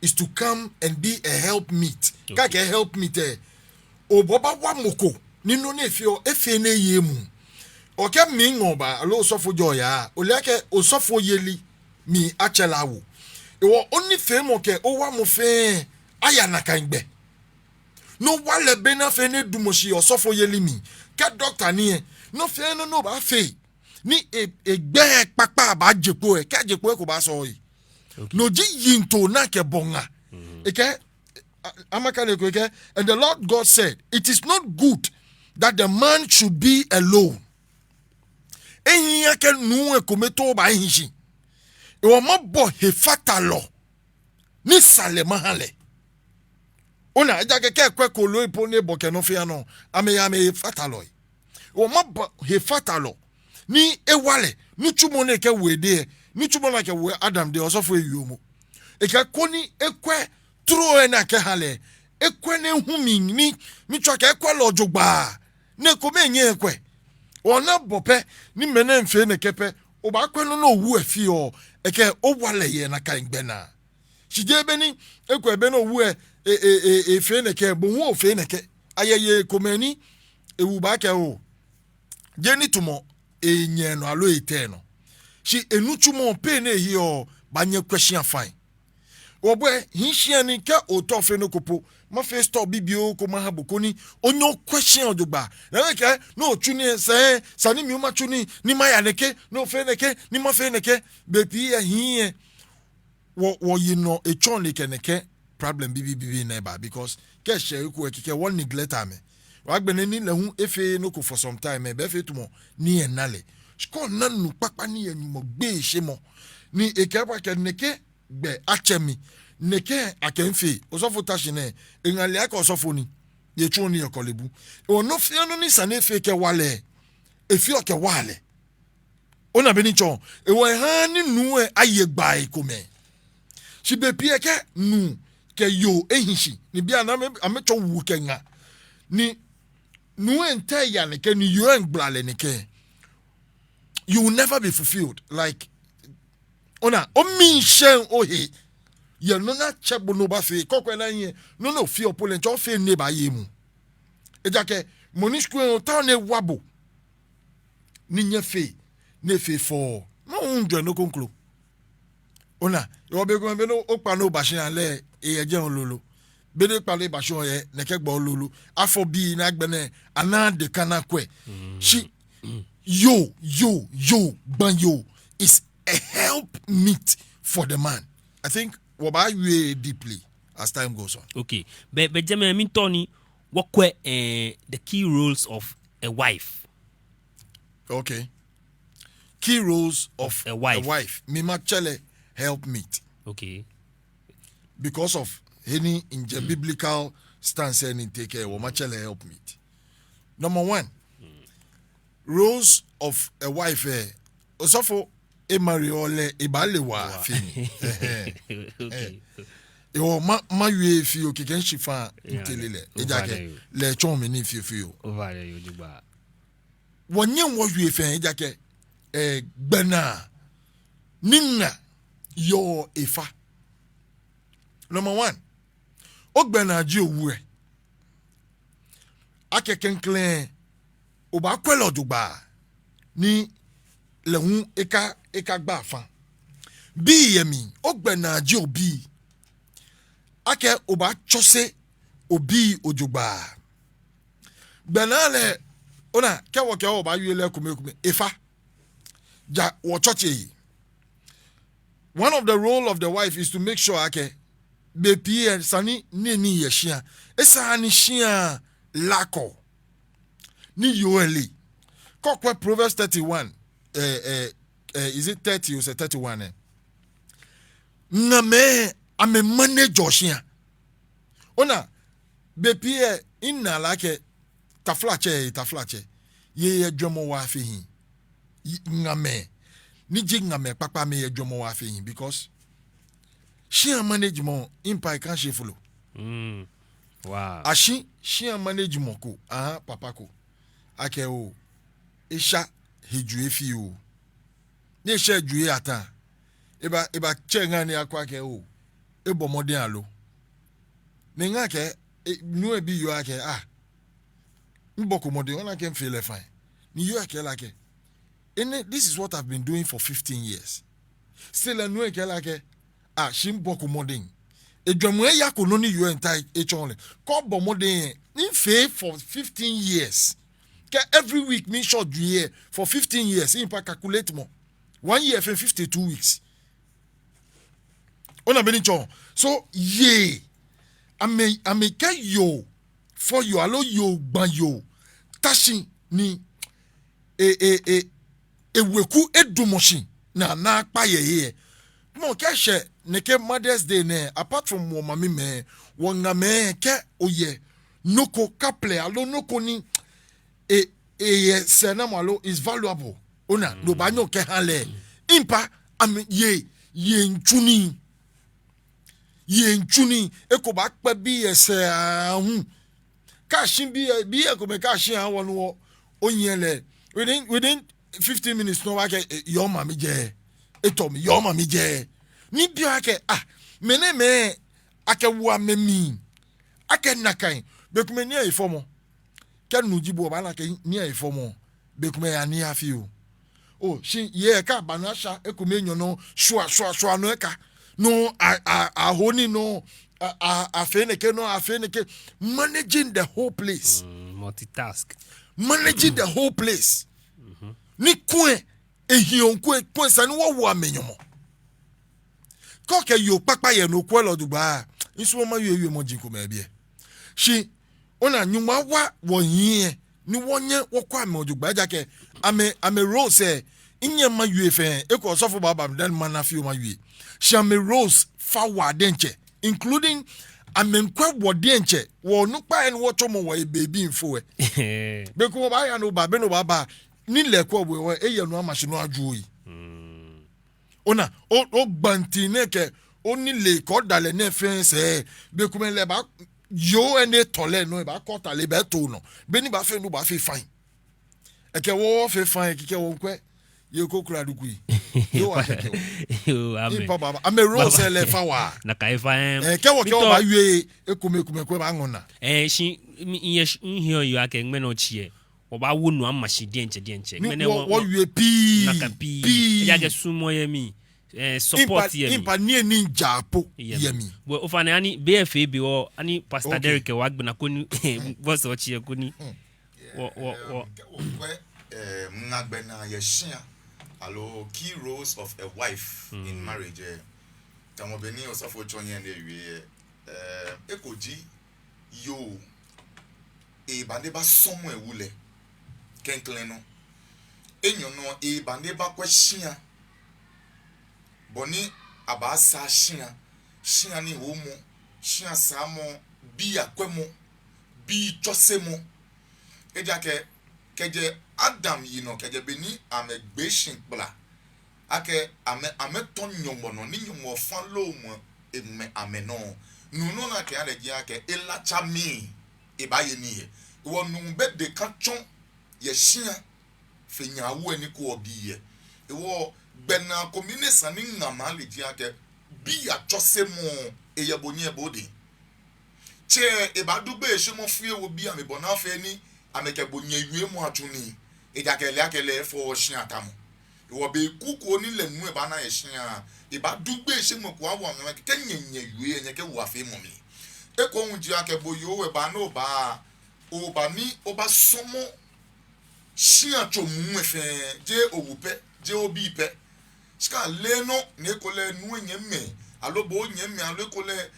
is to come and be a help meet. Okay. Kɛ akɛɛ help meet lɛ, obaabawa mɔ ko ni nɔ ni efeɔ, efee ni eye emuu. Okɛ mi ŋɔɔ ba, aloo osɔfo jɔɔ yaa, ole akɛ osɔfoyeli mli atsɛ lɛ awo. Ehewɔ onifeemɔ kɛ owamɔ fɛɛ aya nakai gbɛ. Ni owa lɛ bɔ ni afee ni edamɔ shi yɛ osɔfoyeli mli. Kɛ doctor ni lɛ, nɔ fɛɛ nɔ ni obaafee ni e, egbɛi kpakpa baaje kpo lɛ, kɛ aje kpo lɛ eko baasɔ oyi. Okay. No ji yiŋtoo ni akɛbɔ ŋa. Ekɛɛ, a, Amaka ni eko ekɛɛ, and the Lord God said, it is not good that the man should be alone. Ehiii akɛ nuu lɛ kometoo baahi shi. Ehewɔ mabɔ hefatalɔ ni sa lɛ maha lɛ. Ona, ejaakɛ kɛ ekwɛ kooloi po ni ebɔ kɛ nɔ fɛɛ nɔ, amɛyɛ amɛhefatalɔi. Ehewɔ mabɔ hefatalɔ ni ewa lɛ, nitsumɔ ni ekɛwo edɛŋ, nitsumɔ ni akɛwo Adam dɛŋ, osɔfo, ewie momo. Ekɛɛ koni ekwɛ tro lɛ ni akɛha lɛ, ekwɛ ni ehu mli, ni mitsɔɔ akɛ ekwɛ lɛ jogbaŋŋ, ni ekome enyɛɛɛ ekwɛ. Ona, bɔ pɛ ni mɛnɛ miifee nɛkɛ pɛ, obaakwɛ nɔ ni owu lɛ feɔ, ekɛɛ owa lɛ yɛ nakai gbɛ naa. Shi jeee be ni ekwɛ be ni owu lɛ, e, e, e, efee nɛkɛ, bo hu ofee nɛkɛ. Ayɛ yei komɛi ni ewu baakɛɛ oo, jeee nitsumɔ enyɛ nɔ aloo etɛ nɔ. Shi enitsumɔ pɛ ni ehiɔ, baanyɛ okwɛ shia fine. Wɔbɔi hii shia ni kɛ ootao ofee nɔ ko po, mafee store bibioo ko maha bo koni onyɛ okwɛ shia jogbaŋŋ. Ni ekɛɛ, ni otsu nii lɛ, esa ni mi hu matsu nii, ni maya nɛkɛ, ni ofee nɛkɛ, ni mafee nɛkɛ. Bei pii lɛ hii lɛ, wɔ, wɔyinɔ etsɔɔ ni ekɛ nɛkɛ problem bibii bibii nɛɛ baa, because kɛ eshɛ he ko lɛ kɛkɛ wɔ neglect amɛ. Agbɛnɛ ni lɛ hu efeee nɔ ko for some time lɛ, be fɛɛ tamɔ ni ena lɛ. Shi kɛ ona nuu kpakpa ni yɛ Nyɔŋmɔ gbeyeishemɔ, ni ekɛɛ bo akɛ nɛkɛ gbɛ atsɛ mi, nɛkɛ akɛ mifee, osɔfo ta shi nɛɛ, eŋa le akɛ osɔfo ni, etsuɔ nii yɛ Korle Bu. Hewɔ nɔ fɛɛ nɔ ni esa ni efee kɛwa lɛ, efeɔ kɛwaa lɛ. Ona bɔ ni etsɔɔ, hewɔ ehaaa ni nuu lɛ aye gbaa ekomɛi. Shi bei pii lɛ kɛ nuu kɛ yoo ehi shi, ni bianɛ amɛ, amɛtsɔ wu kɛ ŋa, ni nuu lɛ miitee eya nɛkɛ, ni yoo lɛ miigbala lɛ nɛkɛ, you will never be fulfilled. Like, ona, omii shɛŋ ohe yɛ nɔ ni atsɛ bo ni obaafee, kɛ okwɛ ni ahiɛ, nɔ ni ofeɔ po lɛ, ntsɛ ofee ni ebaaye emuu. Ejaakɛ mɔ ni shikpɔŋ lɛ, otaoɔ ni ewa bo, ni nyɛfee, ni efee fɛo. Mɔ hu miijwɛŋ nɔ kroko. Ona, hewɔ bei komɛi be ni okpa ni oba shia lɛ, eyɛ jɛmɛ lolo. Be ni okpa ni oba shia lɛ, nɛkɛ gbɛ lolo. Afɔ bii ni agbɛnɛ, anaaa deka ni akwɛ. Shi yoo, yoo, yoo, gban yoo is a help meet for the man. I think wɔbaawie deeply as time goes on. Okay. Be, be jɛmɛ miitao ni wɔkwɛ, eh, the key roles of a wife. Okay. Key roles of a wife. A wife. Mi matsɛ lɛ help meet. Okay. Because of he ni mijɛ biblical stance ni mitake lɛ, wɔmatsɛ lɛ help meet. Number one, roles of a wife lɛ, osɔfo, emarry lɛ, ebaale waa fɛɛ. Okay. Hewɔ ma, mawie fioo kɛkɛ mishi fa mitee lɛ. Ejaakɛ lɛ etsɔɔ mi nii fioo fioo. Wɔnyɛŋ wɔwie fɛɛ, ejaakɛ, eh, gbɛnaa ni ŋa yɔɔ efa. Number one, ogbɛnaa ji owu lɛ. Akɛ klɛŋklɛŋ, obaakwɛ lɛ jogbaŋŋ, ni lɛ hu eka, ekagba afã. Bii yɛ mli, ogbɛnaa ji obii. Akɛ obaatsɔse obii jogbaŋŋ. Gbɛnaa lɛ, ona, kɛ wɔkɛɛ wɔbaawie lɛ ekomekome, efa. Ja wɔ church lɛ. One of the role of the wife is to make sure akɛ bei pii lɛ esa ni niyenii yɛ shia. Esaaa ni shia lɛ akɔ. Ni yoo lɛ le. Kɛ okwɛ Proverbs thirty-one, eh, eh, eh, is it thirty or thirty-one lɛ? Ŋamɛi, amɛ manage-ɔ shia. Ona, bei pii lɛ, minaa lɛ akɛ taflatsɛ, taflatsɛ, yei yɛ jwɛŋmɔ waa fe hii. Ŋamɛi, ni ji ŋamɛi kpakpa, amɛyɛ jwɛŋmɔ waa fe hii because shia manage-mɔ, mipa eka shi folo. Ashi shia manage-mɔ ko, aha papa ko akɛ oo, esha hejuu lɛ fioo. Ni esha hejuu lɛ ata, eba, ebatsɛ ŋa ni akwɛ akɛ oo, ebɔ mɔdɛŋ aloo. Ni ŋa kɛɛ, nuu lɛ bi yoo lɛ akɛ, ah, mibɔko mɔdɛŋ, ona akɛ mifee lɛ fine. Ni yoo lɛ kɛɛ lɛ akɛ, enɛ, this is what I've been doing for fifteen years. Still lɛ nuu lɛ kɛɛ lɛ akɛ, ah, shi mibɔko mɔdɛŋ. Ejwɛŋmɔ lɛ eyako nɔ ni yoo lɛ miitao etsɔɔ lɛ. Kɛ obɔ mɔdɛŋ lɛ, mifee for fifteen years. Kɛ every week misha hejuu lɛ for fifteen years, mipa calculate-mɔ. One year fɛɛ fifty-two weeks. Ona bɔ ni etsɔɔ. So yei, amɛ, amɛkɛ yoo fɔ yoo aloo yoo gban yoo ta shi ni e, e, e, eweku edamɔ shi ni anaaa kpa yɛ he lɛ. Mɔ kɛ eshɛ nɛkɛ Mother's Day nɛɛ, apart from wɔ mamimɛi, wɔ ŋamɛi, kɛ oyɛ nɔ ko kaplɛ aloo nɔ ko ni e, eyɛ sɛɛnamɔ aloo is valuable. Ona, no obaanyɛ okɛha lɛ. Mpa, amɛ yɛ, yɛ ntsu nii. Yɛ ntsu nii, eko baakpɛ bi yɛ sɛɛ aahu. Kɛ ashi bi yɛ, bi yɛ komɛi kɛ ashi aha wɔ nɔ wɔ, onyiɛ lɛ. Within, within fifteen minutes nɔ obaakɛɛ, "Eh, yɔɔ mami jɛ. Etɔ mi, yɔɔ mami jɛ." Ni bi akɛ, ah, mɛnɛmɛi, akɛwo amɛmli. Akɛ nakai, bei komɛi nii aye fɔmɔ. Kɛ nuu ji bo obaana akɛ nii aye fɔmɔ. Bei komɛi yaa ni afi o. O, shi yɛ kɛ aba nɔ asha, ekomɛi enyɔ nɔ, shwa, shwa, shwa nɔ eka. Nɔ a, a, aho nii nɔ, a, a, afee nɛkɛ nɔ, afee nɛkɛ. Managing the whole place. Mm, multitask. Managing the whole place. Ni kwɛ, ehiɔ kwɛ, kwɛ esa ni wɔwo amɛ nyɔmɔ. Kɛ okɛ yoo kpakpa yɛ nɔ kwɛlɔ jogbaŋŋ, misumɔɔ mawie wiemɔi komɛi biɛ. Shi, ona Nyɔŋmɔ awa wɔhiɛ, ni wɔnyɛ wɔkwɛ amɛ jogbaŋŋ ejaakɛ, amɛ, amɛ roles ɛ, minyɛŋ mawie fɛɛ, eko osɔfo baaba mi dani mana fioo mawie. Shi amɛ roles fa waa diɛŋtsɛ, including amɛmiikwɛ wɔ diɛŋtsɛ, wɔ onukpai ni wɔtsɔmɔ wɔhe babii mfo ɛ. Bei komɛi obaaya ni oba, be ni obaaba, ni lɛ kwɛ bo ɛ, eyɛ nɔ ama shi nɔ ajuu oyi. Ona, o, ogbanti nɛkɛ, onilee kɛ odalɛ nɛɛ fɛɛ sɛɛ, bei komɛi lɛ baa, yoo ɛ ni etɔ lɛ nɔ, ebaakɔ ta lɛ, ebaato nɔ. Be ni baafee nɔ, baafee fine. Ekɛ wɔ fee fine, kikɛ wɔ kwɛ. Yɛ ko kura dukui. Yoo wa kɛkɛ wɔ. Yoo, amɛ. Mpa baba. Amɛ roles ɛ lɛ fa waa. Nakai fa ɛ. Eh, kɛ wɔ, kɛ Mitɔ- wɔbaawie, ekomɛi, ekomɛi, kɛ wɔbaaŋɔ naa. Eh, shi, mi, miye, mihiɛ yoo akɛ, ŋmɛnɛ otsi ɛ. Wɔbaawo nɔ ama shi diɛŋtsɛ, diɛŋtsɛ. Ni Ŋmɛnɛ wɔ, wɔ, wɔwie pii. Nakai pii. Pii. Ejaakɛ suɔmɔ yɛ mli. Eh, support yɛ mli. Mpa, mpa, ni eni ja po Yɛ yɛ mli. mli. Well, ofainɛ ani, B F A be wɔ, ani Pastor Okay. Derek kɛ wa gbɛ na ko ni, boss otsi ɛ ko ni. Wɔ, wɔ, wɔ. Kɛ wɔkwɛ, eh, ŋa gbɛ naa yɛ shia, aloo key roles of a wife in marriage ɛ. Tamɔ bɔ ni osɔfo tsɔ yɛ ni ewie ɛ, eh, eko ji yoo, eba ni ebasɔmɔ ewu lɛ klɛŋklɛŋ nɔ. Enyɔ nɔ, eba ni ebakwɛ shia, bɔ ni abaasaa shia, shia nihoomɔ, shia saamɔ, bii akwɛmɔ, bii tsɔsemɔ. Ejaakɛ kɛjɛ Adam yinɔ kɛjɛ be ni amɛgbee shi kpla akɛ amɛ, amɛtɔ Nyɔŋmɔ nɔ, ni Nyɔŋmɔ fã loomɔ eŋmɛ amɛnɔ. Nuu nɔ ni akɛha lɛ ji akɛ elatsa mli ebaaye nii yɛ. Hewɔ nuu bɛ deka tsɔ yɛ shia fe nyɛ awu ɛ ni ko obi yɛ. Hewɔ gbɛnaa ko mli ni esa ni ŋa ma le ji akɛ bii atsɔsemɔ eyɛ bo nyɛ bo dɛŋ. Tsɛ ebaadu gbeyeishemɔ fɛɛ ewo bii amli bɔ ni afee ni amɛkɛ bo nyɛ wiemɔ atsu nii. Ejaakɛ ele akɛ lɛ efɔ shia tamɔ. Hewɔ be kuku ni lɛ nuu ɛ baana yɛ shia, ebaadu gbeyeishemɔ ko awo amɛ akɛ kɛ nyɛ nyɛwie nyɛkɛ wo afeemɔ mli. Eko hu ji akɛ bo yoo ɛ ba ni oba, oba ni obasɔmɔ shia tso muu ɛ fɛɛ, jeee owu pɛ, jeee obii pɛ. Shi kɛ ale nɔ ni ekolɛ nuu ɛ nyɛmimɛi, aloo bo onyɛmimɛi, aloo ekolɛ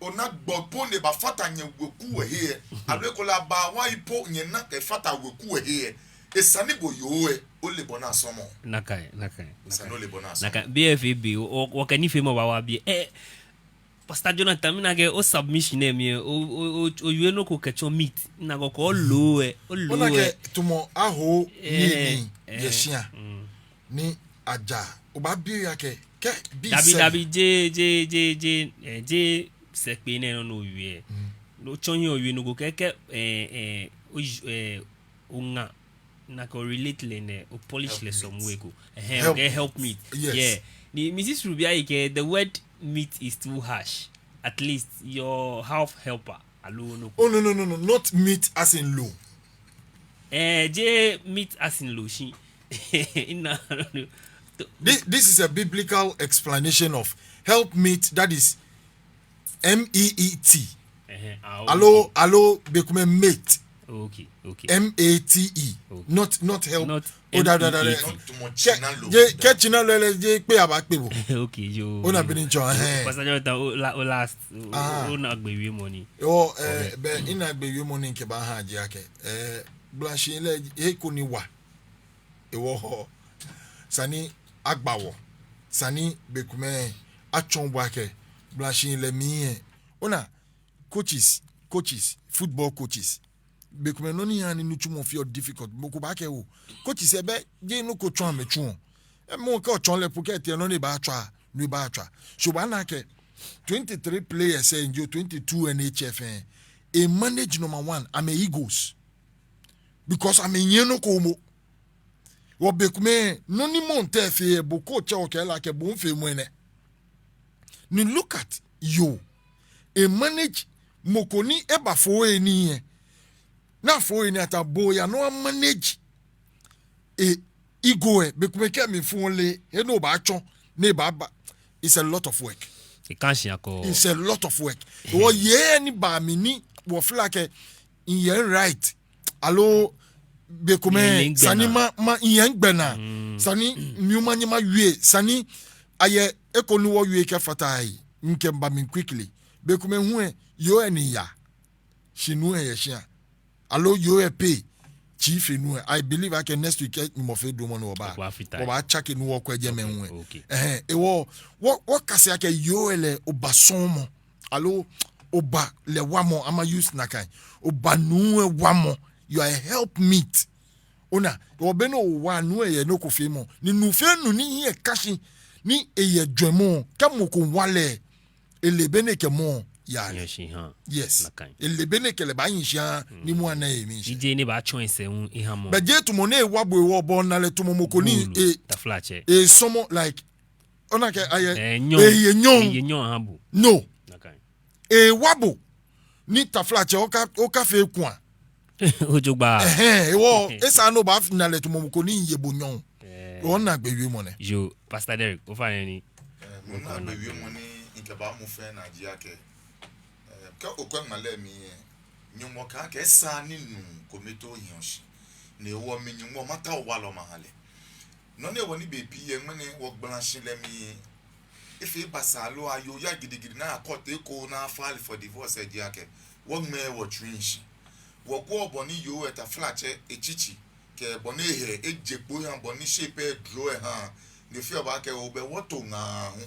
ona gbɔ po ni ebafata nyɛweku ɛ he ɛ, aloo ekolɛ abaawa yi po nyɛna kɛfata weku ɛ he ɛ, esa ni bo yoo ɛ ole bɔ ni asɔmɔ. Nakai, nakai, Esa ni nakai. ole bɔ ni asɔmɔ. Nakai, B F A be, o, o, wɔkɛ nifeemɔ baawa biɛ. Eh, Pastor Jonathan, mina akɛ o submission nɛɛ mli ɛ, o, o, o, owie nɔ ko kɛtsɔ meat, mina akɛ olo ɛ, olo Ona akɛ ɛ. tamɔ aho nii Eh, ni eh, yɛ shia. mm. Ni aja, obaabi akɛ, kɛ bii Dabi, sɛbi. dabi, jeee, jeee, jeee, jeee, eh, jeee sɛkpee nɛɛ nɔ ni owie ɛ. Otsɔ hiɛ owie nɔ ko kɛkɛ, eh, eh, o, eh, oŋa, mina akɛ o relate lɛ nɛɛ, o polish lɛ some way ko. Ɛhɛɛ, Help okay, help meat. Yes. Yeah. Ni Missus Ruby ayi kɛɛ, the word meat is too harsh. At least your half helper aloo nɔ ko. Oh, no, no, no, no, not meat as in lo. Eh, jeee meat as in lo shi. Ina. This, this is a biblical explanation of help meat, that is M E E T. Ɛhɛɛ, ah, Aloo, aloo, bei komɛi mate. Okay, okay. M A T E. Okay. Not, not help. Not Oh, da, da, da, M E E T. da. Not too much. China lo. Je, kɛ China lo lɛ, je kpe aba kpe bo. Okay, yo. Ona bini tsɔ, ɛhɛɛ. Pastor Jonathan, o la, o last. O, Ah. o, ona gbɛ wiemɔ nii. Oh, eh, bɛ, ina gbɛ wiemɔ nii kɛba ha ji akɛ. Eh, gblashi lɛ, eko ni wa. Ewɔ hɔ. Esa ni agba wɔ. Esa ni bei komɛi atsɔɔ bo akɛ. Gblashi lɛ mli ɛ. Ona, coaches, coaches, football coaches. Bei komɛi nɔ ni haa ni nitsumɔ feɔ difficult. Mɔ ko baakɛɛ oo, coaches lɛ bɛ, jeee nɔ ko tsɔɔ amɛtsuɔ. Mɔ ko tsɔɔ lɛ po kɛ etee nɔ ni ebaatswa, ni ebaatswa. So obaana akɛ twenty-three players lɛ, ni ji twenty-two N H F lɛ, e manage number one, amɛ egos. Because amɛnyiɛ nɔ ko momo. Hewɔ bei komɛi, nɔ ni mɔ lɛ tee fee lɛ, bo coach lɛ okɛɛ lɛ akɛ bo feemɔ nɛ. Ni look at yoo. E manage mɔ ko ni ebafo he nii lɛ. Ni afo he nii ata bo oya ni omanage e ego lɛ, bei komɛi kɛ mifo lɛ, he ni obaatsɔ ni ebaaba. It's a lot of work. Ekã shi akɔ. It's a lot of work. Hewɔ yei ni baa mli ni wɔ feel akɛ miyɛ right. Aloo bei komɛi, miyɛ migbɛ naa. Esa ni ma, ma, miyɛ migbɛ naa. Mm. Esa ni mi hu manyɛ mawie. Esa ni ayɛ eko ni wɔwie kɛfata he. Mikɛba mli quickly. Bei komɛi hu lɛ, yoo lɛ ni ya. Shi nuu lɛ yɛ shia. Aloo yoo lɛ pɛ tsii fe nuu lɛ. I believe akɛ next week kɛ Nyɔŋmɔ fee dromɔ ni wɔba, wɔbaatsake ni wɔkwɛ jɛmɛ hu lɛ. Okay, okay. Ɛhɛɛ, hewɔ, wɔ, wɔkase akɛ yoo lɛ lɛ oba sɔɔmɔ. Aloo oba lɛ wamɔ, ama use nakai. Oba nuu lɛ wamɔ. You are a help meet. Ona, hewɔ be ni owa nuu lɛ yɛ nɔ ko feemɔ. Ni nuu fɛɛ nuu ni ehiɛ kã shi, ni eyɛ jwɛŋmɔ, kɛ mɔ ko wa lɛ, ele bɔ ni ekɛ mɔ lɛ yaa lɛ. Yes. Ele bɔ ni ekɛ lɛ baahi shi ahã ni mɔ lɛ ana emli shi. Ni jeee ni ebaatsɔ esɛɛ hu ehã mɔ. Bɛ jeee tamɔ ni ewa bo hewɔ, bɛ ona lɛ tamɔ mɔ ko ni e, taflatsɛ, esɔmɔ, like, ona akɛ ayɛ, eh, nyɔŋ. Eye nyɔŋ. Eye nyɔŋ ahã bo. No. Ewa bo. Ni taflatsɛ, oka, okafee ekua. Ojogbaŋŋ. Ɛhɛɛ, hewɔ, esa ni obaana lɛ tamɔ mɔ ko ni ye bo nyɔŋ. Ɛɛ. Hewɔ minaagbee wiemɔ nɛ. Yoo, Pastor Derrick, ofainɛ ni. Ɛɛ, minaagbee wiemɔ ni mikɛbaamu fɛɛ naa ji akɛ, ɛɛ, kɛ okwɛ ŋmalɛ mli lɛ, Nyɔŋmɔ kɛɛ akɛ esa ni nuu kome too hiɛ shi. Ni hewɔ mi Nyɔŋmɔ matao walɔ mahã lɛ. Nɔ hewɔ ni bei pii lɛ ŋmɛnɛ wɔgbalashihilɛ mli efee basaa loo ayoo yaa gidigidi ni akɔ tɛ ko ni afile for divorce lɛ ji akɛ wɔŋmɛɛɛ wɔtsuii shi. Wɔkwɛɔ bɔ ni yoo lɛ, taflatsɛ, etsitsi kɛ bɔ ni ehe eje kpo ehã, bɔ ni shape lɛ edro ehã, ni efeɔ bo akɛ obɛ wɔto ŋaa hu.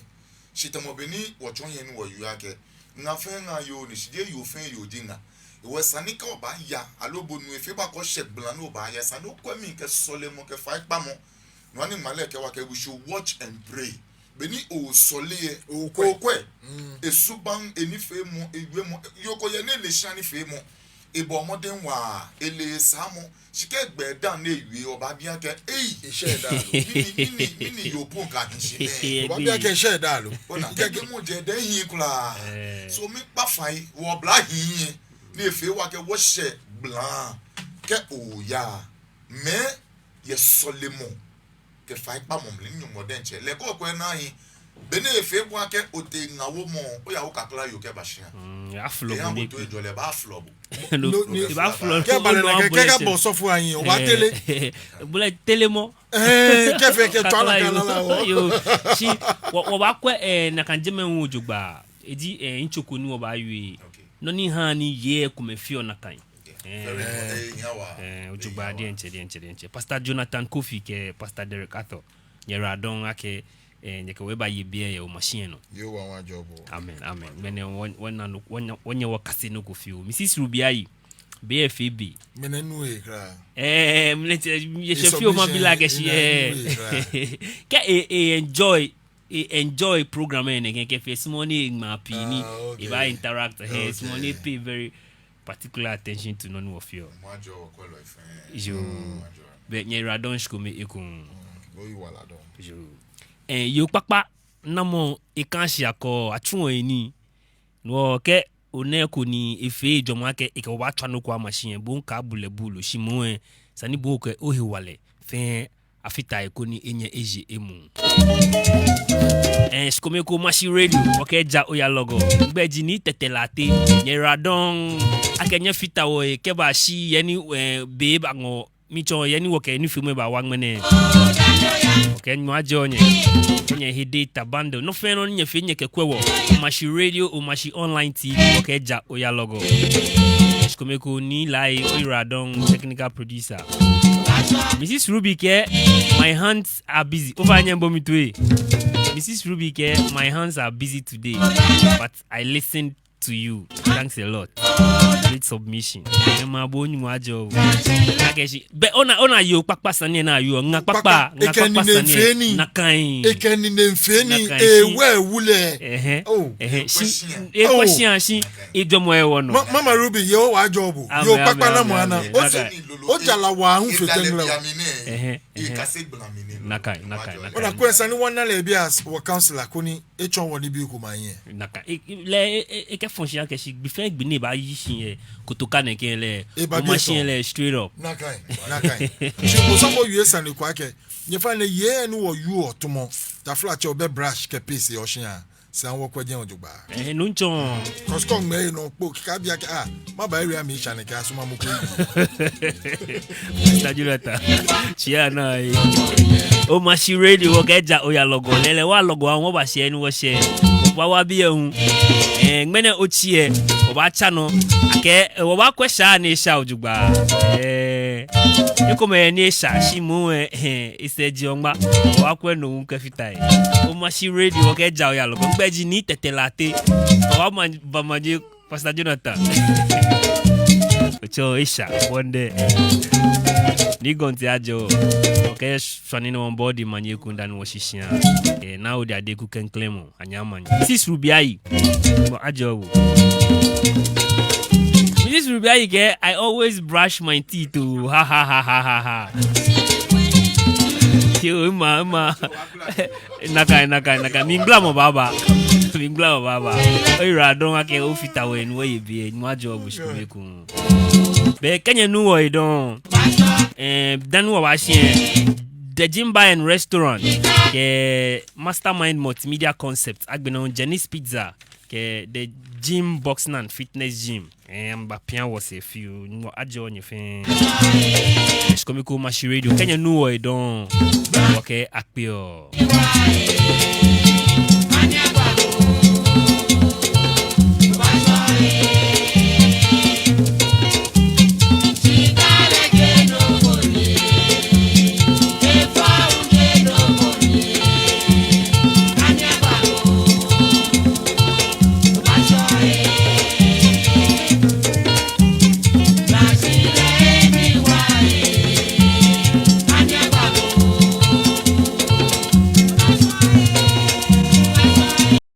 Shi tamɔ bɔ ni wɔtsɔɔ hiɛ ni wɔwieɔ akɛ ŋa fɛɛ ŋa yoo ni, shi jeee yoo fɛɛ yoo ji ŋa. Hewɔ esa ni kɛ obaaya, aloo bo nuu efee bo akɛ oshɛ gbala ni obaaya, esa ni okwɛ mli kɛ sɔlemɔ kɛ faikpamɔ. No hewɔ ni ŋmalɛ lɛ kɛɛ wɔ akɛ we should watch and pray. Be ni osɔle lɛ, okwɛ. Okwɛ. Mm. Esubaŋ, enifeemɔ, ewiemɔ, yoo ko yɛ ni ele shia nifeemɔ. Ebɔ mɔdɛŋ waa, ele esaamɔ. Shi kɛ egbɛ daa ni ewie, obaabi akɛ, ei. Eshɛ daa lo? Mɛni, mɛni, mɛni yoo po kã shi nɛɛ? Obaabi akɛ eshɛ daa lo? Ona, kɛ jwɛŋmɔ jɛ edɛŋ hiɛ kwraa. Ɛɛ. So miikpa fai, wɔ oblahii lɛ, ni efee wɔ akɛ wɔshɛ gbala. Kɛ oyaa, mɛɛ yɛ sɔlemɔ kɛ faikpamɔ mli ni Nyɔŋmɔ diɛŋtsɛ lɛ kɛ okwɛ naa hi. Be ni efee bo akɛ otee ŋaawomɔ, oya okakla yoo kɛba shia. Mm, aflɔ bo. Eya bo ni to ejɔ lɛ, ebaaflɔ bo. No, no, ni ebaaflɔ. Kɛ obalɛ nɛkɛ, kɛ, kɛ bo osɔfo ayi, obaatere. Ɛɛ, bo lɛ teremɔ. Ɛɛ, kɛ fɛɛ kɛ tswa la kala la wɔ. Yoo, shi wɔ, wɔbaakwɛ, ɛɛ, nakai jɛmɛ hu jogbaŋŋ. Eji, ɛɛ, ntsoko ni wɔbaawie. Okay. Nɔ ni haa ni yei komɛi feɔ nakai. Very good. Ɛɛ, ojogbaŋŋ diɛŋtsɛ, diɛŋtsɛ, diɛŋtsɛ. Pastor Jonathan Kofi kɛ Pastor Derrick Arthur. Nyɛyiwaladɔŋŋ akɛ, ɛɛ, nyɛkɛ wɔ baye biɛ yɛ wɔmashi lɛ nɔ. Yoo, wɔŋwa jɔ bo. Amen, amen. Ŋmɛnɛ wɔ, wɔna nɔ, wɔnyɛ, wɔnyɛ wɔkase nɔ ko fioo. Missus Ruby Ayi, be lɛ efee be. Mɛni nu ekra? Ɛɛ, mɛni tɛ, yɛ shɛ fioo ma bi la kɛ shi, ɛɛ. Kɛ e, e enjoy, e enjoy program lɛ nɛkɛ, kɛ fee small ni eŋma pii ni, ebaa interact, ɛɛ, small ni pay very particular attention to nɔ ni wɔfeɔ. Yoo. Bɛ nyɛyiwaladɔŋŋ shikome ekoŋŋ. Yoo. Ɛɛ, yoo kpakpa, namɔ ekã shi akɔ, atsuɔ enii. Nɔ kɛ onɛ ko ni efee ejɔɔmɔ akɛ ekɛ wɔ baatswa nɔ ko yɛ mashi lɛ, bo hu kaabu lɛ buulu shi moŋ lɛ, esa ni bo hu okɛ ohewalɛ fɛɛ afata he koni enyɛ eje emuu. Ɛɛ, shikome ekoŋŋ Omashi Radio, wɔkɛɛ ja oya lɔgɔ. Migbɛi ji Nii Tetteh Lartey, nyɛyiwaladɔŋŋ akɛ nyɛfata wɔhe kɛbashi he ni, ɛɛ, be baŋɔ mitsɔ he ni wɔkɛ nifeemɔ lɛ baawa ŋmɛnɛ. Wɔkɛɛ Nyɔŋmɔ ajɔɔ nyɛ. Nyɛhe data bundle, nɔ fɛɛ nɔ ni nyɛfee nyɛkɛkwɛ wɔ, Omashi Radio, Omashi Online T V, wɔkɛɛ ja oya lɔgɔ. Shikome ekoŋŋ Nii Laryea, oyiwaladɔŋŋ, technical producer. Missus Ruby kɛɛ, my hands are busy. Ofainɛ nyɛbo mi toi. Missus Ruby kɛɛ, my hands are busy today, but I listened to you. Thanks a lot. Great Submission. Ema bo Nyɔŋmɔ ajɔɔ bo. Akɛ shi, bɛ ona, ona yoo kpakpa sane ni ayoo, ŋa kpakpa, ŋa kpakpa sane. Nakai. Ekɛ nine fee nii. Ewe wule. Ɛhɛɛ. Oh. Ɛhɛɛ. Shi, ekwɛ shia shi, ejɔɔmɔ yɛ wɔnɔ. Ma-, Mama Ruby, Yehowa ajɔɔ bo. Yoo kpakpa namɔ ana. Ojara wa hu fete ŋlɛ. Ɛhɛɛ. Nakai, nakai, nakai. Ona kwɛ sane ni wɔna lɛ biɛ as wɔ councillor koni etsɔɔ wɔ nibii komɛi. Nakai. Lɛ, ekɛfɔ̃ shi akɛ shi gbi fɛɛ gbi ni ebaayi shi yɛ kotoka nɛkɛ lɛ, eba biɛ shi lɛ straight up. Nakai, nakai. Shi osɔfo wie sane ko akɛ, nyɛfainɛ yei ni wɔyɔɔ tamɔ, taflatsɛ obɛ brush kɛ paste yɛ oshia. Esa ni wɔkwɛ jɛmɛ jogbaŋŋ. Ɛhɛɛ, no ntsɔ. Kɔskɔ ŋmɛɛ nɔ kpo kɛkɛ abi akɛ, ah, maba area mli shane kɛ asuma mɔ ko. Mister Jonathan, shia naa ee. Omashi Radio, wɔkɛɛ ja oya lɔgɔ. Lɛɛlɛŋ wɔ lɔgɔ, wɔbaashɛ ni wɔshɛ. Wɔwa biɛ hu. Ɛɛ, ŋmɛnɛ otsi ɛ, wɔbaatsa nɔ. Akɛ, ɛɛ, wɔbaakwɛ sha ni esha jogbaŋŋ. Ɛɛ, ekomɛi ni esha shi moŋ ɛ, ɛɛ, esɛɛ ji ɔŋma. Wɔbaakwɛ no hu kɛfata. Omashi Radio, wɔkɛɛ ja oya lɔgɔ. Ŋmɛnɛ ji Nii Tɛtɛ Lartey. Wɔbama, bama je Pastor Jonathan. Otsɔ esha, wɔndɛ. Nii Gɔnti ajɔɔ. Wɔkɛɛ shwane ni wɔbɔ di manye kunda ni wɔshishia. Ɛɛ, Naa Odi Adeku klɛŋklɛŋ mɔ, anyɛ amanye. Sis Ruby Ayi. Mɔ ajɔɔ bo. Sis Ruby Ayi kɛɛ, I always brush my teeth o. Ha, ha, ha. Yoo, ema, ema. Nakai, nakai, nakai. Miigbala mɔ baaba. Miigbala mɔ baaba. Oyiwaladɔŋŋ akɛ ofata wɔhe ni wɔye biɛ, ni wɔjɔɔ bo shi kome ekoŋŋ. Bɛ kɛ nyɛnu wɔ dɔŋŋ. Ɛɛ, dani wɔbaashi ɛ, The Gym Bar and Restaurant kɛ Mastermind Multimedia Concept, agbɛnɛ Jenny's Pizza kɛ The Gym Boxing and Fitness Gym. Ɛɛ, amɛbapia wɔsɛɛ fioo, ni wɔjɔɔ nyɛ fɛɛ. Shi kome ekoŋŋ Omashi Radio, kɛ nyɛnu wɔ dɔŋŋ. Wɔkɛɛ akpe oo.